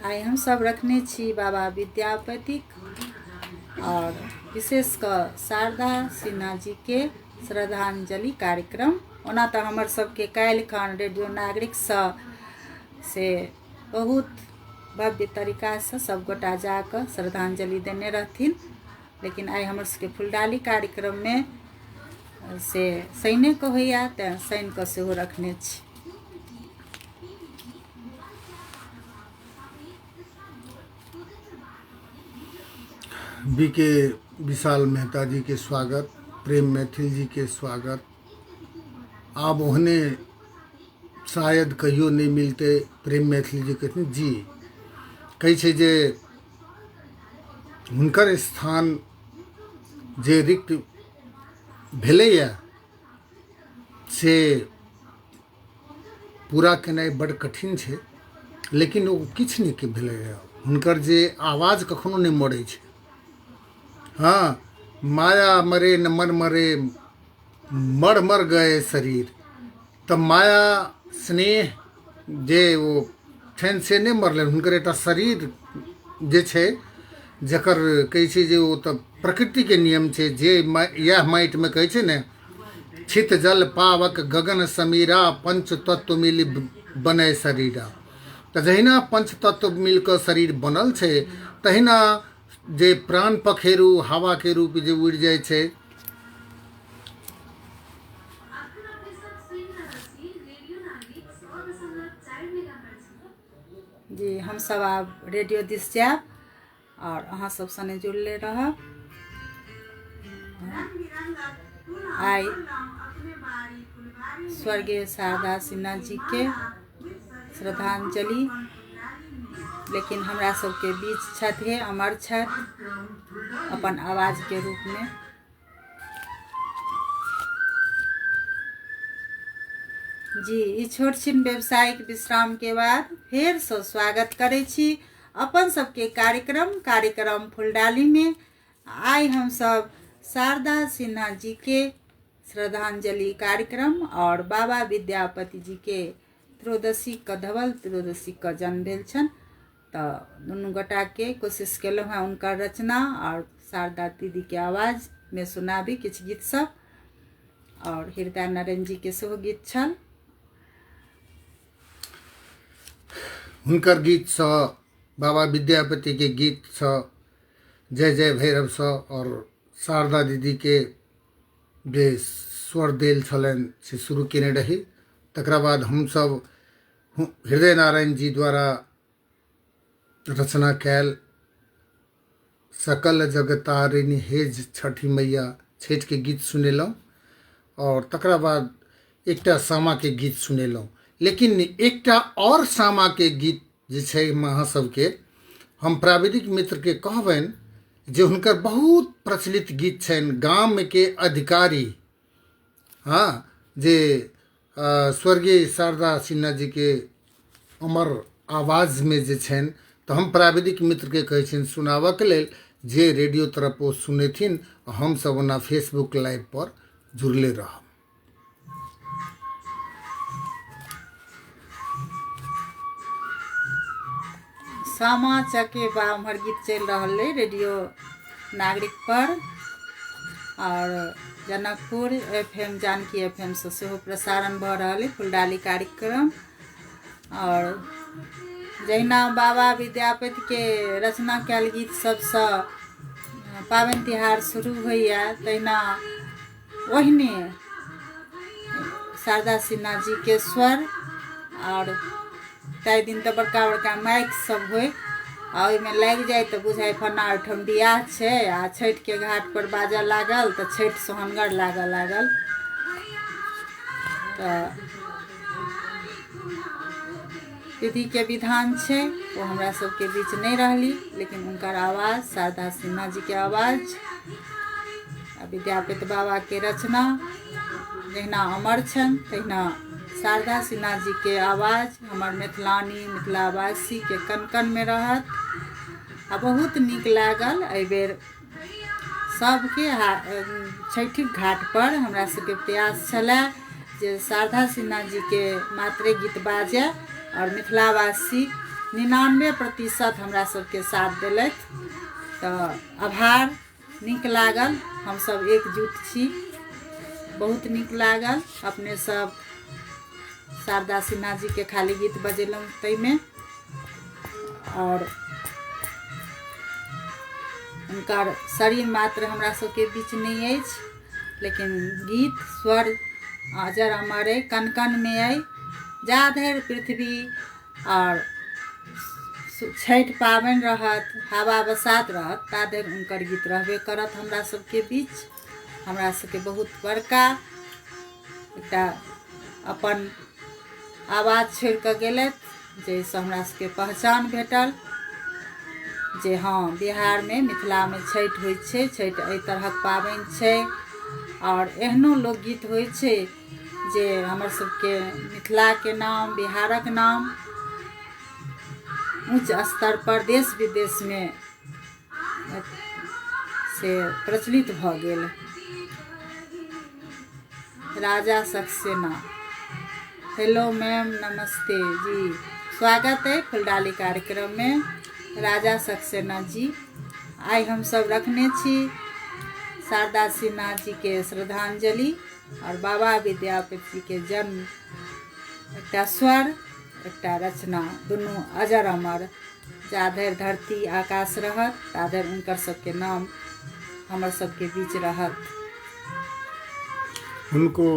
B: आइ हमसभ रखने छी बाबा विद्यापतिक आओर विशेष कऽ शारदा सिन्हा जीके श्रद्धांजलि कार्यक्रम। ओना तऽ हमर सबके काल्हि खन रेडियो नागरिकसँ से बहुत भव्य तरीकासँ सभगोटा जाकऽ श्रद्धांजलि देने रहथिन, लेकिन आइ हमर सबके फुलडाली कार्यक्रममे से शनिके होइए, तेँ शनिके सेहो रखने छी।
A: बी के विशाल मेहता जी के स्वागत, प्रेम मैथिल जी के स्वागत। आब ओहने शायद कहियो नहि मिलतै। प्रेम मैथिल जी कहथिन जी, कहै छै जे हुनकर स्थान जे रिक्त भेलैए से पूरा केनाइ बड्ड कठिन छै, लेकिन ओ किछु नहि भेलैए। हुनकर जे आवाज कखनो नहि मरै छै। हँ, माया मरे न मन मरे, मर मर गए शरीर। तऽ माया स्नेह जे ओ छनि से नहि मरलनि, हुनकर एकटा शरीर जे छै जकर कहै छै जे ओ तऽ प्रकृतिके नियम छै जे इएह माटिमे कहै छै ने, छित जल पावक गगन समीरा, पंच तत्व मिलि बनै शरीरा। तऽ जहिना पंच तत्व मिल कऽ शरीर बनल छै, तहिना जे प्राण पखेरु हवाके रूप जे उड़ि जाइ छै।
B: जी, हमसब आब रेडियो दिस जायब आओर अहाँ सब सने जुड़ले रहब। आइ स्वर्गीय शारदा सिन्हा जी के श्रद्धांजलि, लेकिन हमरा सबके बीच छथि, अमर छथि अपन आवाज के रूप में। जी, ई छोट छिन व्यावसायिक विश्राम के बाद फेर से स्वागत करै छी अपन सबके कार्यक्रम कार्यक्रम फुलडाली में। आइ हम सब शारदा सिन्हा जी के श्रद्धांजलि कार्यक्रम और बाबा विद्यापति जी के त्रयोदशी के धवल त्रयोदशी के जन्म भेल छनि, तऽ दुनू गोटा के कोशिश केलहुँ हेँ हुनकर रचना और शारदा दीदी के आवाज में सुनाबी किछु गीत सब, और हृदय नारायण जी के सेहो गीत छल।
A: हुनकर गीतसँ, बाबा विद्यापतिके गीतसँ, जय जय भैरवसँ और शारदा दीदीके जे स्वर देल छलनि से शुरू केने रही। तकरा बाद हमसभ हृदय नारायण जी द्वारा रचना कयल सकल जगतारिणी हे छठि मैया छठिके गीत सुनेलहुँ और तकरा बाद एकटा सामाके गीत सुनेलहुँ। लेकिन एकटा आओर सामाके गीत जे छै अहाँ सबके हम प्राविधिक मित्रके कहबनि जे हुनकर बहुत प्रचलित गीत छनि गामके अधिकारी, हँ, जे स्वर्गीय शारदा सिन्हा जीके अमर आवाजमे जे छनि, तऽ हम प्राविधिक मित्रके कहै छियनि सुनाबऽके लेल जे रेडियो तरफ ओ सुनेथिन। हमसब ओना फेसबुक लाइव पर जुड़ले रहब।
B: सामा चकेबा उम्हर गीत चलि रहल अइ रेडियो नागरिक पर और Janakpur F M Janaki F M सँ सेहो प्रसारण भऽ रहल अइ फुलडाली कार्यक्रम। और जहिना बाबा विद्यापतिके रचना कयल गीत सबसँ पाबनि तिहार शुरू होइए, तहिना ओहिने शारदा सिन्हा जीके स्वर। आओर ताहि दिन तऽ बड़का बड़का माइक सब होइ आ ओहिमे लागि जाइ तऽ बुझाइ फन्ना ओहिठाम बियाह छै, आ छठिके घाटपर बाजऽ लागल तऽ छठि सोहनगर लागऽ लागल। तऽ विधिके विधान छै, ओ हमरा सबके बीच नहि रहली, लेकिन हुनकर आवाज, शारदा सिन्हा जीके आवाज आ विद्यापति बाबाके रचना जहिना अमर छनि तहिना शारदा सिन्हा जीके आवाज हमर मिथिलानी मिथिलावासीके कण कणमे रहत। आ बहुत नीक लागल एहिबेर सबके छठिक घाटपर हमरा सबके प्रयास छलए जे शारदा सिन्हा जीके मात्रे गीत बाजय और मिथिलावासी 99% हमरा सबके साथ देलथि, तऽ आभार, नीक लागल। हमसब एकजुट छी, बहुत नीक लागल। अपने सब शारदा सिन्हा जीके खाली गीत बजेलहुँ ताहिमे और हुनकर शरीर मात्र हमरा सबके बीच नहि अछि, लेकिन गीत स्वर अजर अमर अइ, कण कणमे अइ। जा धरि पृथ्वी आओर छठि पाबनि रहत, हवा बसात रहत, ता धरि हुनकर गीत रहबे करत हमरा सबके बीच। हमरा सबके बहुत बड़का एकटा अपन आवाज छोड़ि कऽ गेलथि, जाहिसँ हमरा सबके पहचान भेटल जे हँ बिहारमे मिथिलामे छठि होइ छै, छठि एहि तरहक पाबनि छै आओर एहनो लोकगीत होइ छै जे हमर सबके मिथिलाके नाम, बिहारक नाम ऊँच स्तर पर देश विदेशमे से प्रचलित भऽ गेल। राजा सक्सेना, हेलो मैम, नमस्ते जी, स्वागत है फुलडाली कार्यक्रम में राजा सक्सेना जी। आइ हमसब रखने छी शारदा सिन्हा जी के श्रद्धांजलि और बाबा विद्यापति जी के जन्म, एकटा स्वर एकटा रचना दुनू अजर अमर। जा धरि धरती आकाश रहत ता धरि हुनकर सबके नाम हमर सबके बीच रहत।
A: हुनको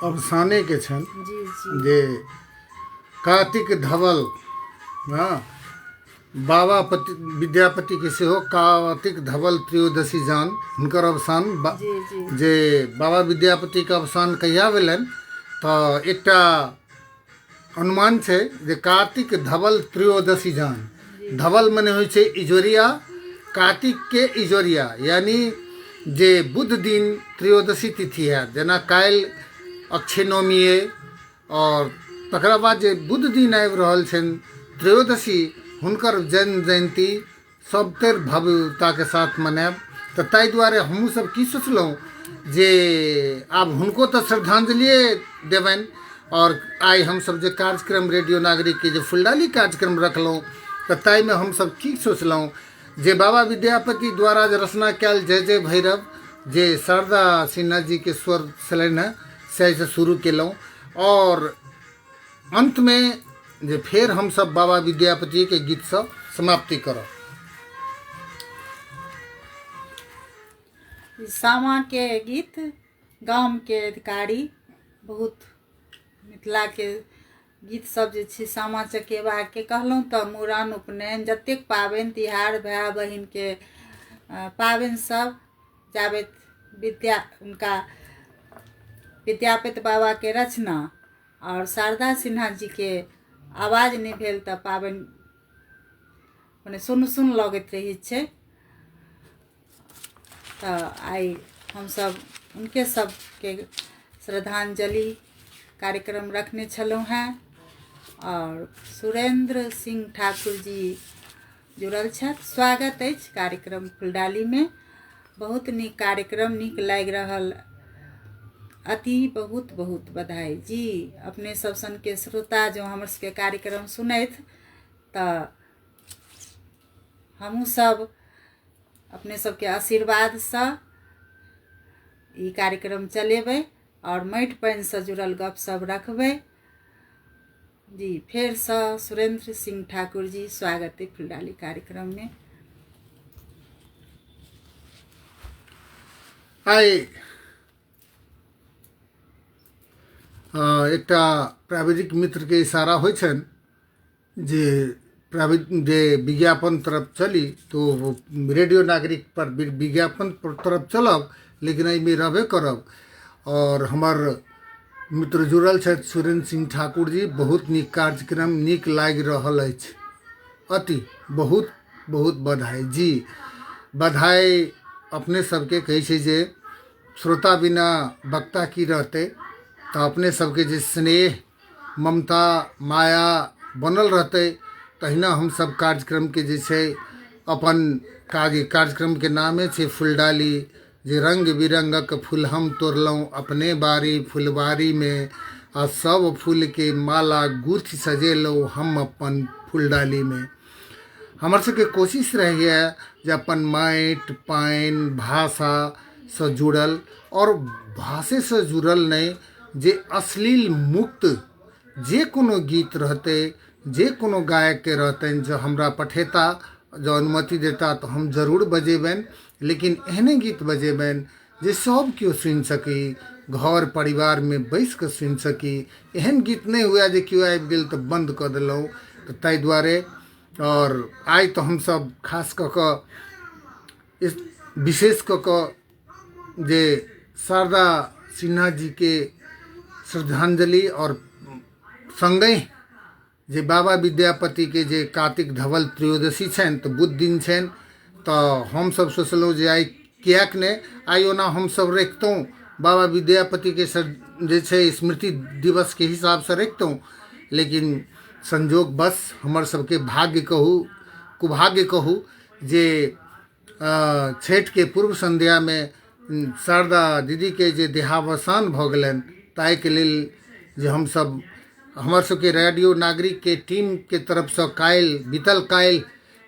A: अवसाने के छनि
B: जी जी
A: जे कार्तिक धवल, हाँ, बाबा पति विद्यापतिके सेहो कार्तिक धवल त्रयोदशी जान हुनकर अवसान
B: जी जी
A: जे बाबा विद्यापतिके अवसान कहिया भेलनि तऽ एकटा अनुमान छै जे कार्तिक धवल त्रयोदशी जान धवल मने होइ छै इजोरिया कार्तिकके इजोरिया यानि जे बुध दिन त्रयोदशी तिथि हैत जेना काल्हि अक्षय नवमी अइ आओर तकरा बाद जे बुध दिन आबि रहल छनि त्रयोदशी हुनकर जन्म जयन्ती सभतरि भव्यताके साथ मनायब तऽ ताहि दुआरे हमहूँसभ की सोचलहुँ जे आब हुनको तऽ श्रद्धांजलिए देबनि आओर आइ हमसभ जे कार्यक्रम रेडियो नागरिकके जे फुलडाली कार्यक्रम रखलहुँ तऽ ताहिमे हमसभ की सोचलहुँ जे बाबा विद्यापति द्वारा जे रचना कयल जय जय भैरव जे शारदा सिन्हा जीके स्वर छलनि हेँ से शुरू केलहुँ आओर अन्तमे जे फेर हमसभ बाबा विद्यापतिके गीतसँ समाप्ति करब।
B: सामाके गीत गामके अधिकारी बहुत मिथिलाके गीत सब जे छै सामा चकेबाके कहलहुँ तऽ मूड़न उपनयन जतेक पाबनि तिहार भाय बहिनके पाबनि सब जाबैत विद्या हुनका विद्यापति बाबाके रचना आओर शारदा सिन्हा जीके आवाज नहि भेल तऽ पाबनि मने सुन सुन लगैत रहै छै। तऽ आइ हमसभ हुनके सबके श्रद्धांजलि कार्यक्रम रखने छलहुँ हेँ। आओर सुरेन्द्र सिंह ठाकुर जी जुड़ल छथि, स्वागत अछि कार्यक्रम फुलडालीमे। बहुत नीक कार्यक्रम, नीक लागि रहल, अति बहुत बहुत बधाई जी। अपने सब सनके श्रोता जो हमर सबके कार्यक्रम सुनथि तऽ हमहूँ सब अपने सबके आशीर्वादसँ ई कार्यक्रम चलेबै आओर माटि पानिसँ जुड़ल गप सब रखबै जी। फेरसँ सुरेन्द्र सिंह ठाकुर जी स्वागत अइ फुलडाली कार्यक्रममे।
A: आइ एकटा प्राविधिक मित्रके इशारा होइ छनि जे प्राविध जे विज्ञापन तरफ चली तो रेडियो नागरिक पर विज्ञापन तरफ चलब, लेकिन एहिमे रहबे करब। आओर हमर मित्र जुड़ल छथि सुरेन्द्र सिंह ठाकुर जी, बहुत नीक कार्यक्रम, नीक लागि रहल अछि, अति बहुत बहुत बधाई जी। बधाई अपने सबके कहै छै जे श्रोता बिना वक्ता की रहतै, तऽ अपने सबके जे स्नेह ममता माया बनल रहतै तहिना हमसब कार्यक्रमके जे छै अपन कार्य कार्यक्रमके नामे छै फुलडाली, जे रङ्ग बिरङ्गक फूल हम तोड़लहुँ अपने बाड़ी फुलबाड़ीमे, आ सब फूलके माला गुथि सजेलहुँ हम अपन फुलडालीमे। हमर सबके कोशिश रहैए जे अपन माटि पानि भाषासँ जुड़ल आओर भाषेसँ जुड़ल नहि, जे अश्लील मुक्त जे कोनो गीत रहतै, जे कोनो गायकके रहतनि, जँ हमरा पठेता, जँ अनुमति देता तऽ हम जरूर बजेबनि, लेकिन एहने गीत बजेबनि जे सब केओ सुनि सकी, घर परिवारमे बैसि कऽ सुनि सकी। एहन गीत नहि हुए जे केओ आबि गेल तऽ बन्द कऽ देलहुँ। तऽ ताहि दुआरे आओर आइ तऽ हमसब खास कऽ कऽ विशेष कऽ कऽ जे शारदा सिन्हा जीके श्रद्धांजलि आओर सङ्गहि जे बाबा विद्यापतिके जे कार्तिक धवल त्रयोदशी छनि तऽ बुध दिन छनि, तऽ हमसब सोचलहुँ जे आइ किएक नहि आइ ओना हमसब रखितहुँ बाबा विद्यापतिके जे छै स्मृति दिवसके हिसाबसँ रखितहुँ, लेकिन संजोग बस हमर सबके भाग्य कहू कुभाग्य कहू जे छठिके पूर्व सन्ध्यामे शारदा दीदीके जे देहावसान भऽ गेलनि, ताहिके लेल जे हमसब हमर सबके रेडियो नागरिकके टीमके तरफसँ काल्हि बीतल काल्हि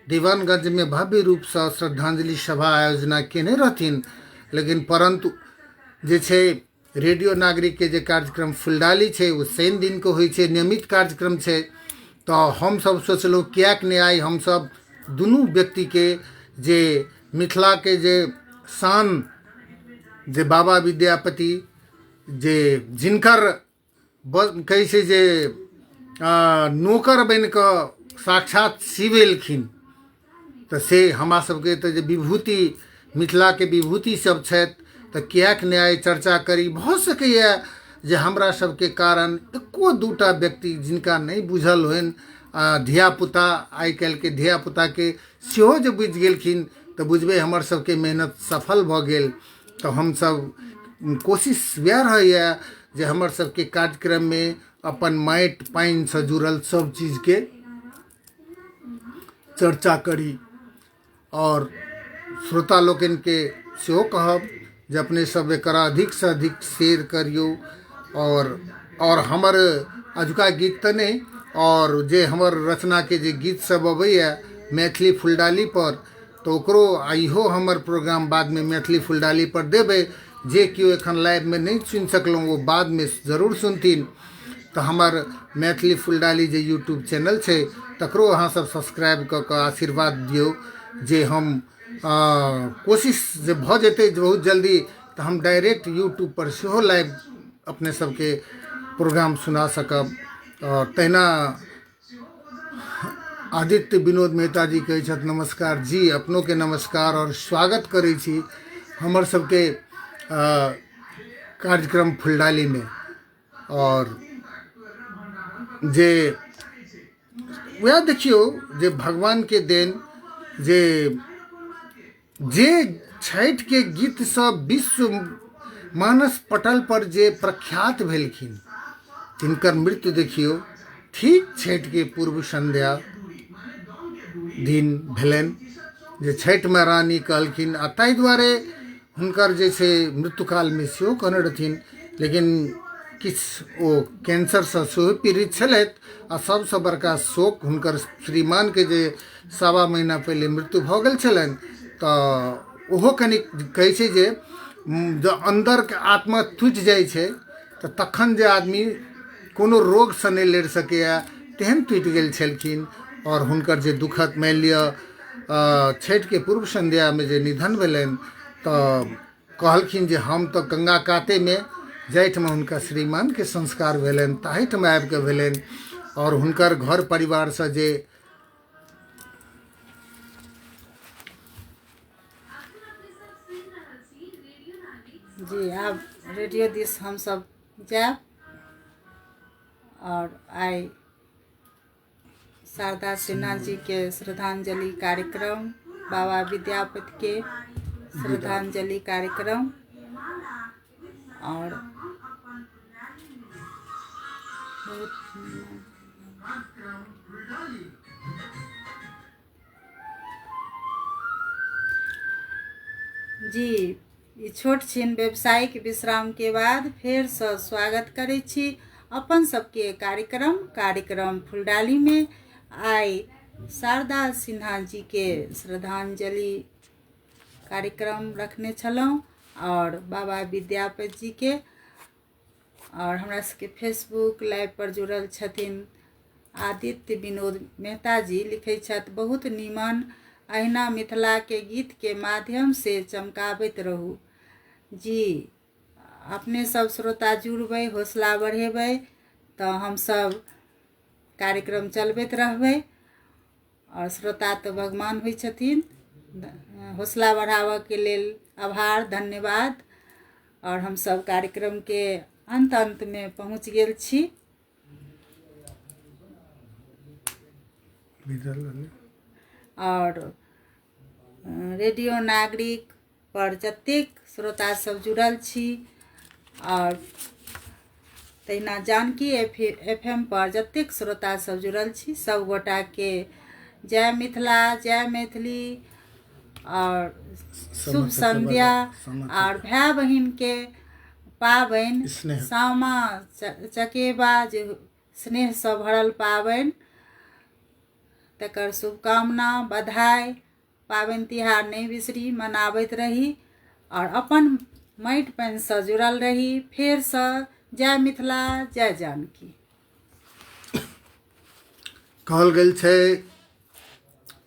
A: दीवानगंजमे भव्य रूपसँ श्रद्धांजलि सभा आयोजना केने रहथिन, लेकिन परन्तु जे छै रेडियो नागरिकके जे कार्यक्रम फुलडाली छै ओ शनि दिनके होइ छै, नियमित कार्यक्रम छै। तऽ हमसब सोचलहुँ किएक नहि आइ हमसब दुनू व्यक्तिके जे मिथिलाके जे शान जे बाबा विद्यापति जे जिनकर कहै छै जे नोकर बनि कऽ साक्षात शिव एलखिन। तऽ से हमरा सबके तऽ जे विभूति मिथिलाके विभूति सब छथि, तऽ किएक नहि आइ चर्चा करी। भऽ सकैए जे हमरा सबके कारण एको दूटा व्यक्ति जिनका नहि बुझल होइन, आ धियापुता आइ काल्हिके धियापुताके सेहो जे बुझि गेलखिन तऽ बुझबै हमर सबके मेहनत सफल भऽ गेल। तऽ हमसब कोशिश वएह रहैए जे हमर सबके कार्यक्रममे अपन माटि पानिसँ जुड़ल सब चीजके चर्चा करी। आओर श्रोता लोकनिके सेहो कहब जे अपने सब एकरा अधिकसँ अधिक शेयर करियौ। आओर हमर अजुका गीत तऽ नहि, आओर जे हमर रचनाके जे गीत सब अबैए मैथिली फुलडाली पर, तऽ ओकरो आ इहो हमर प्रोग्राम बादमे मैथिली फुलडाली पर देबै। जे केओ एखन लाइवमे नहि सुनि सकलहुँ ओ बादमे जरूर सुनथिन। तऽ हमर मैथिली फुलडाली जे यूट्यूब चैनल छै तकरो अहाँ सब सब्सक्राइब कऽ कऽ आशीर्वाद दियौ जे हम कोशिश जे भऽ जेतै बहुत जल्दी तऽ हम डायरेक्ट यूट्यूब पर सेहो लाइव अपने सबके प्रोग्राम सुना सकब। आओर तहिना आदित्य विनोद मेहता जी कहै छथि नमस्कार जी, अपनोके नमस्कार आओर स्वागत करै छी हमर सबके कार्यक्रम फुलडालीमे। आओर जे वएह देखियौ जे भगवानके देन जे जे छठिके गीतसँ विश्व मानस पटल पर जे प्रख्यात भेलखिन तिनकर मृत्यु देखियौ ठीक छठिके पूर्व संध्या दिन भेलनि, जे छठिमे रानी कहलखिन आ ताहि दुआरे हुनकर जे छै मृत्युकालमे सेहो कहने रहथिन, लेकिन किछु ओ कैंसरसँ सेहो पीड़ित छलथि। आ सबसँ बड़का शोक हुनकर श्रीमानके जे 1.25 महीना पहिले मृत्यु भऽ गेल छलनि, तऽ ओहो कनि कहै छै जे जँ अन्दरके आत्मा टूटि जाइ छै तऽ तखन जे आदमी कोनो रोगसँ नहि लड़ि सकैए तेहन टूटि गेल छलखिन। आओर हुनकर जे दुःखद मानि लिअ छठिके पूर्व सन्ध्यामे जे निधन भेलनि तऽ कहलखिन जे हम तऽ गंगा कातेमे जाहिठाम हुनका श्रीमानके संस्कार भेलनि ताहिठाम आबिकऽ भेलनि। आओर हुनकर घर परिवारसँ जे
B: जी आब रेडियो दिस हमसब जायब। आओर आइ शारदा सिन्हा जी के श्रद्धांजलि कार्यक्रम, बाबा विद्यापति के श्रद्धांजलि कार्यक्रम और जी ई छोट छिन व्यावसायिक विश्राम के बाद फेर से स्वागत करै छी अपन सबके कार्यक्रम कार्यक्रम फुलडाली में। आइ शारदा सिन्हा जी के श्रद्धांजलि कार्यक्रम रखने छलहुँ और बाबा विद्यापति जी के। और हमरा सबके फेसबुक लाइव पर जुड़ल छथिन आदित्य विनोद मेहता जी, लिखै छथि बहुत नीमन, अहिना मिथिला के गीत के माध्यम से चमकाबैत रहू। जी अपने सब श्रोता जुड़बै, हौसला बढ़ेबै तऽ हमसब कार्यक्रम चलबैत रहबै। और श्रोता तऽ भगवान होइ छथिन, हौसला बढ़ाबऽके लेल आभार, धन्यवाद। और हमसब कार्यक्रमके अन्त अन्तमे पहुँच गेल छी। और रेडियो नागरिक पर जतेक श्रोता सब जुड़ल छी और तहिना जानकी एफ एम पर जतेक श्रोता सब जुड़ल छी सब गोटाके जय मिथिला, जय मैथिली और शुभ संध्या। और भाय बहिन के पाबनि सामा चकेबा जे स्नेहसँ भरल पाबनि, तकर शुभकामना बधाई। पाबनि तिहार नहि बिसरी, मनाबैत रही और अपन माटि पानिसँ जुड़ल रही। फेरसँ जय मिथिला, जय जानकी।
A: कहल गेल छै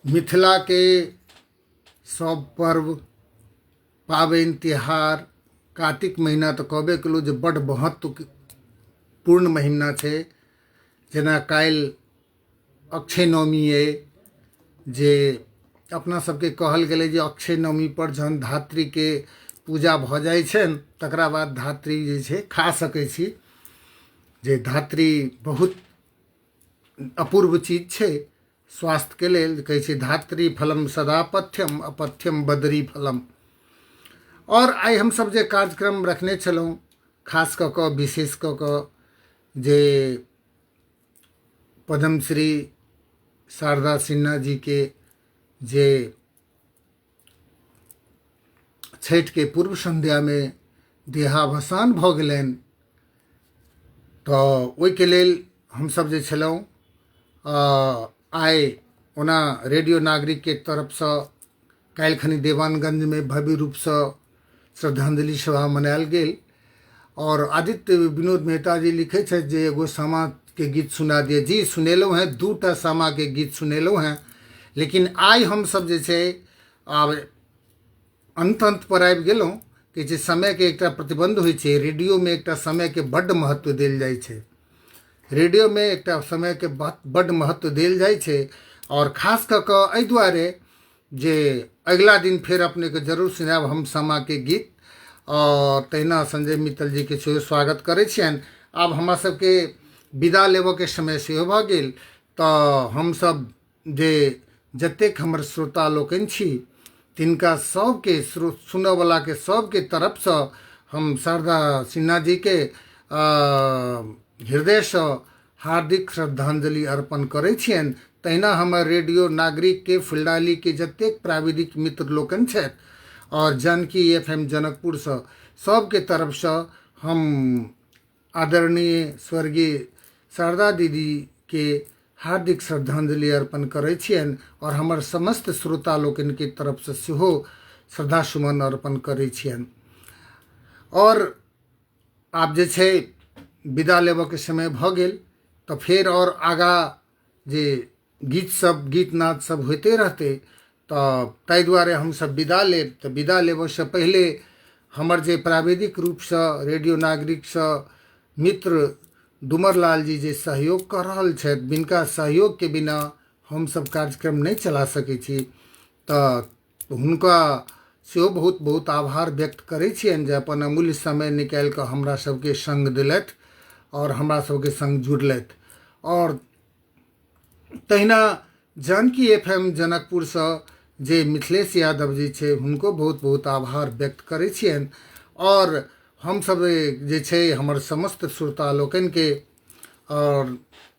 A: मिथिलाके सब पर्व पाबनि तिहार कार्तिक महीना तऽ कहबे केलहुँ जे बड्ड महत्वपूर्ण महीना छै। जेना काल्हि अक्षय नवमी अइ जे अपना सबके कहल गेलै जे अक्षय नवमी पर जहन धात्रीके पूजा भऽ जाइ छनि तकरा बाद धात्री जे छै खा सकै छी जे धात्री बहुत अपूर्व चीज छै स्वास्थ्यके लेल कहै छै धात्री फलम सदा पथ्यम अपथ्यम बदरी फलम। आओर आइ हमसब जे कार्यक्रम रखने छलहुँ खास कऽ कऽ विशेष कऽ कऽ जे पद्मश्री शारदा सिन्हा जीके जे छठिके पूर्व सन्ध्यामे देहावसान भऽ गेलनि तऽ ओहिके लेल हमसब जे छलहुँ आइ ओना रेडियो नागरिकके तरफसँ काल्हिखनी देवानगञ्जमे भव्य रूपसँ श्रद्धांजलि सभा मनायल गेल। आओर आदित्य विनोद मेहता जी लिखै छथि जे एगो सामाके गीत सुना दिअ। जी सुनेलहुँ हेँ, 2टा सामाके गीत सुनेलहुँ हेँ, लेकिन आइ हमसब जे छै आब अन्त अन्त पर आबि गेलहुँ कि जे समयके एकटा प्रतिबन्ध होइ छै। रेडियोमे एकटा समयके बड्ड महत्व देल जाइ छै, रेडियोमे एकटा समयके बड्ड महत्व देल जाइ छै। आओर खास कऽ कऽ एहि दुआरे जे अगिला दिन फेर अपनेके जरूर सुनायब हम सामाके गीत। आओर तहिना संजय मित्तल जीके सेहो स्वागत करै छियनि। आब हमरा सबके विदा लेबऽके समय सेहो भऽ गेल, तऽ हमसब जे जतेक हमर श्रोता लोकनि छी तिनका सबके सुनऽवलाके सबके तरफसँ हम शारदा सिन्हा जीके हृदयसँ हार्दिक श्रद्धांजलि अर्पण करै छियनि। तहिना हमर रेडियो नागरिकके फुलडालीके जतेक प्राविधिक मित्र लोकनि छथि आओर जानकी एफ एम जनकपुरसँ सबके तरफसँ हम आदरणीय स्वर्गीय शारदा दीदीके हार्दिक श्रद्धांजलि अर्पण करै छियनि आओर हमर समस्त श्रोता लोकनिके तरफसँ सेहो श्रद्धा सुमन अर्पण करै छियनि। आओर आब जे छै विदा लेबऽके समय भऽ गेल, तऽ फेर आओर आगाँ जे गीत सब गीत नाद सब होइते रहतै, तऽ ताहि दुआरे हमसब विदा लेब। तऽ विदा लेबऽसँ पहिले हमर जे प्राविधिक रूपसँ रेडियो नागरिकसँ मित्र डुमर लाल जी जे सहयोग कऽ रहल छथि, जिनका सहयोगके बिना हमसब कार्यक्रम नहि चला सकै छी, तऽ हुनका सेहो बहुत बहुत आभार व्यक्त करै छियनि जे अपन अमूल्य समय निकालि कऽ हमरा सबके सङ्ग देलथि आओर हमरा सबके सङ्ग जुड़लथि। आओर तहिना जानकी एफ एम जनकपुरसँ जे मिथिलेश यादव जी छै हुनको बहुत बहुत आभार व्यक्त करै छियनि। आओर हमसब जे छै हमर समस्त श्रोता लोकनिके आओर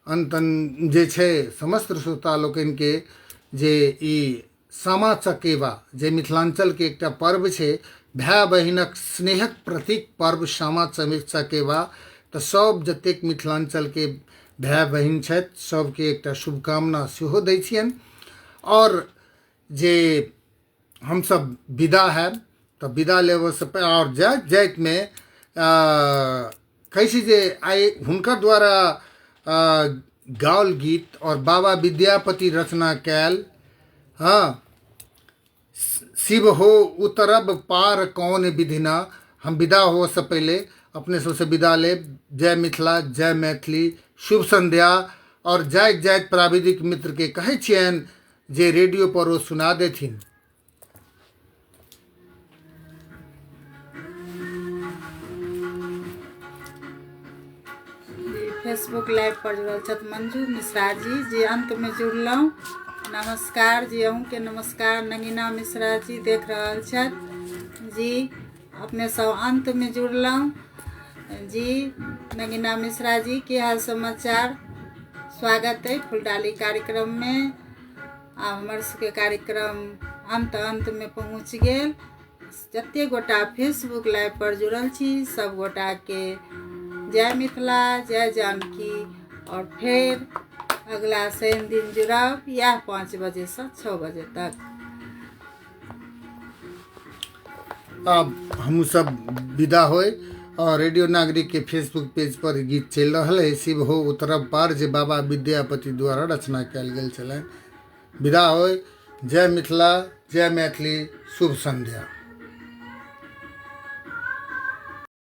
A: अन्त जे छै समस्त श्रोता लोकनिके जे ई सामा चकेवा जे मिथिलाञ्चलके एकटा पर्व छै, भाय बहिनक स्नेहक प्रतीक पर्व सामा चकेवा, तऽ सब जतेक मिथिलाञ्चलके भाय बहिन छथि सबके एकटा शुभकामना सेहो दै छियनि। आओर जे हमसब विदा हैब तऽ विदा लेबऽसँ आओर जाइत जाइतमे कहै छी जे आइ हुनकर द्वारा गाओल गीत आओर बाबा विद्यापति रचना कयल हँ शिव हो उतरब पार कौन विधिना, हम विदा होबऽसँ पहिले अपने सबसँ विदा लेब। जय मिथिला, जय मैथिली, शुभ संध्या। आओर जाइत जाइत प्राविधिक मित्रके कहै छियनि जे रेडियो पर ओ सुना देथिन।
B: फेसबुक लाइव पर जुड़ल छथि मंजू मिश्रा जी, जे अंतमे जुड़लहुँ, नमस्कार जी, अहूँके नमस्कार। नगीना मिश्रा जी देख रहल छथि जी, अपने सब अंतमे जुड़लहुँ जी। नगीना मिश्रा जी की हाल समाचार, स्वागत है फुलडाली कार्यक्रममे। आब हमर सबके कार्यक्रम अंत अंतमे पहुँच गेल। जते गोटा फेसबुक लाइव पर जुड़ल छी सब गोटाके जय मिथिला, जय जानकी। और फेर अगला शनि दिन जुड़ब इएह 5 बजे से 6 बजे तक।
A: अब हम सब विदा होए और रेडियो नागरिक के फेसबुक पेज पर गीत चलि रहल है शिव हो उतरब पार, जे बाबा विद्यापति द्वारा रचना कयल गेल छलनि। विदा होए, जय मिथिला, जय मैथिली, शुभ संध्या।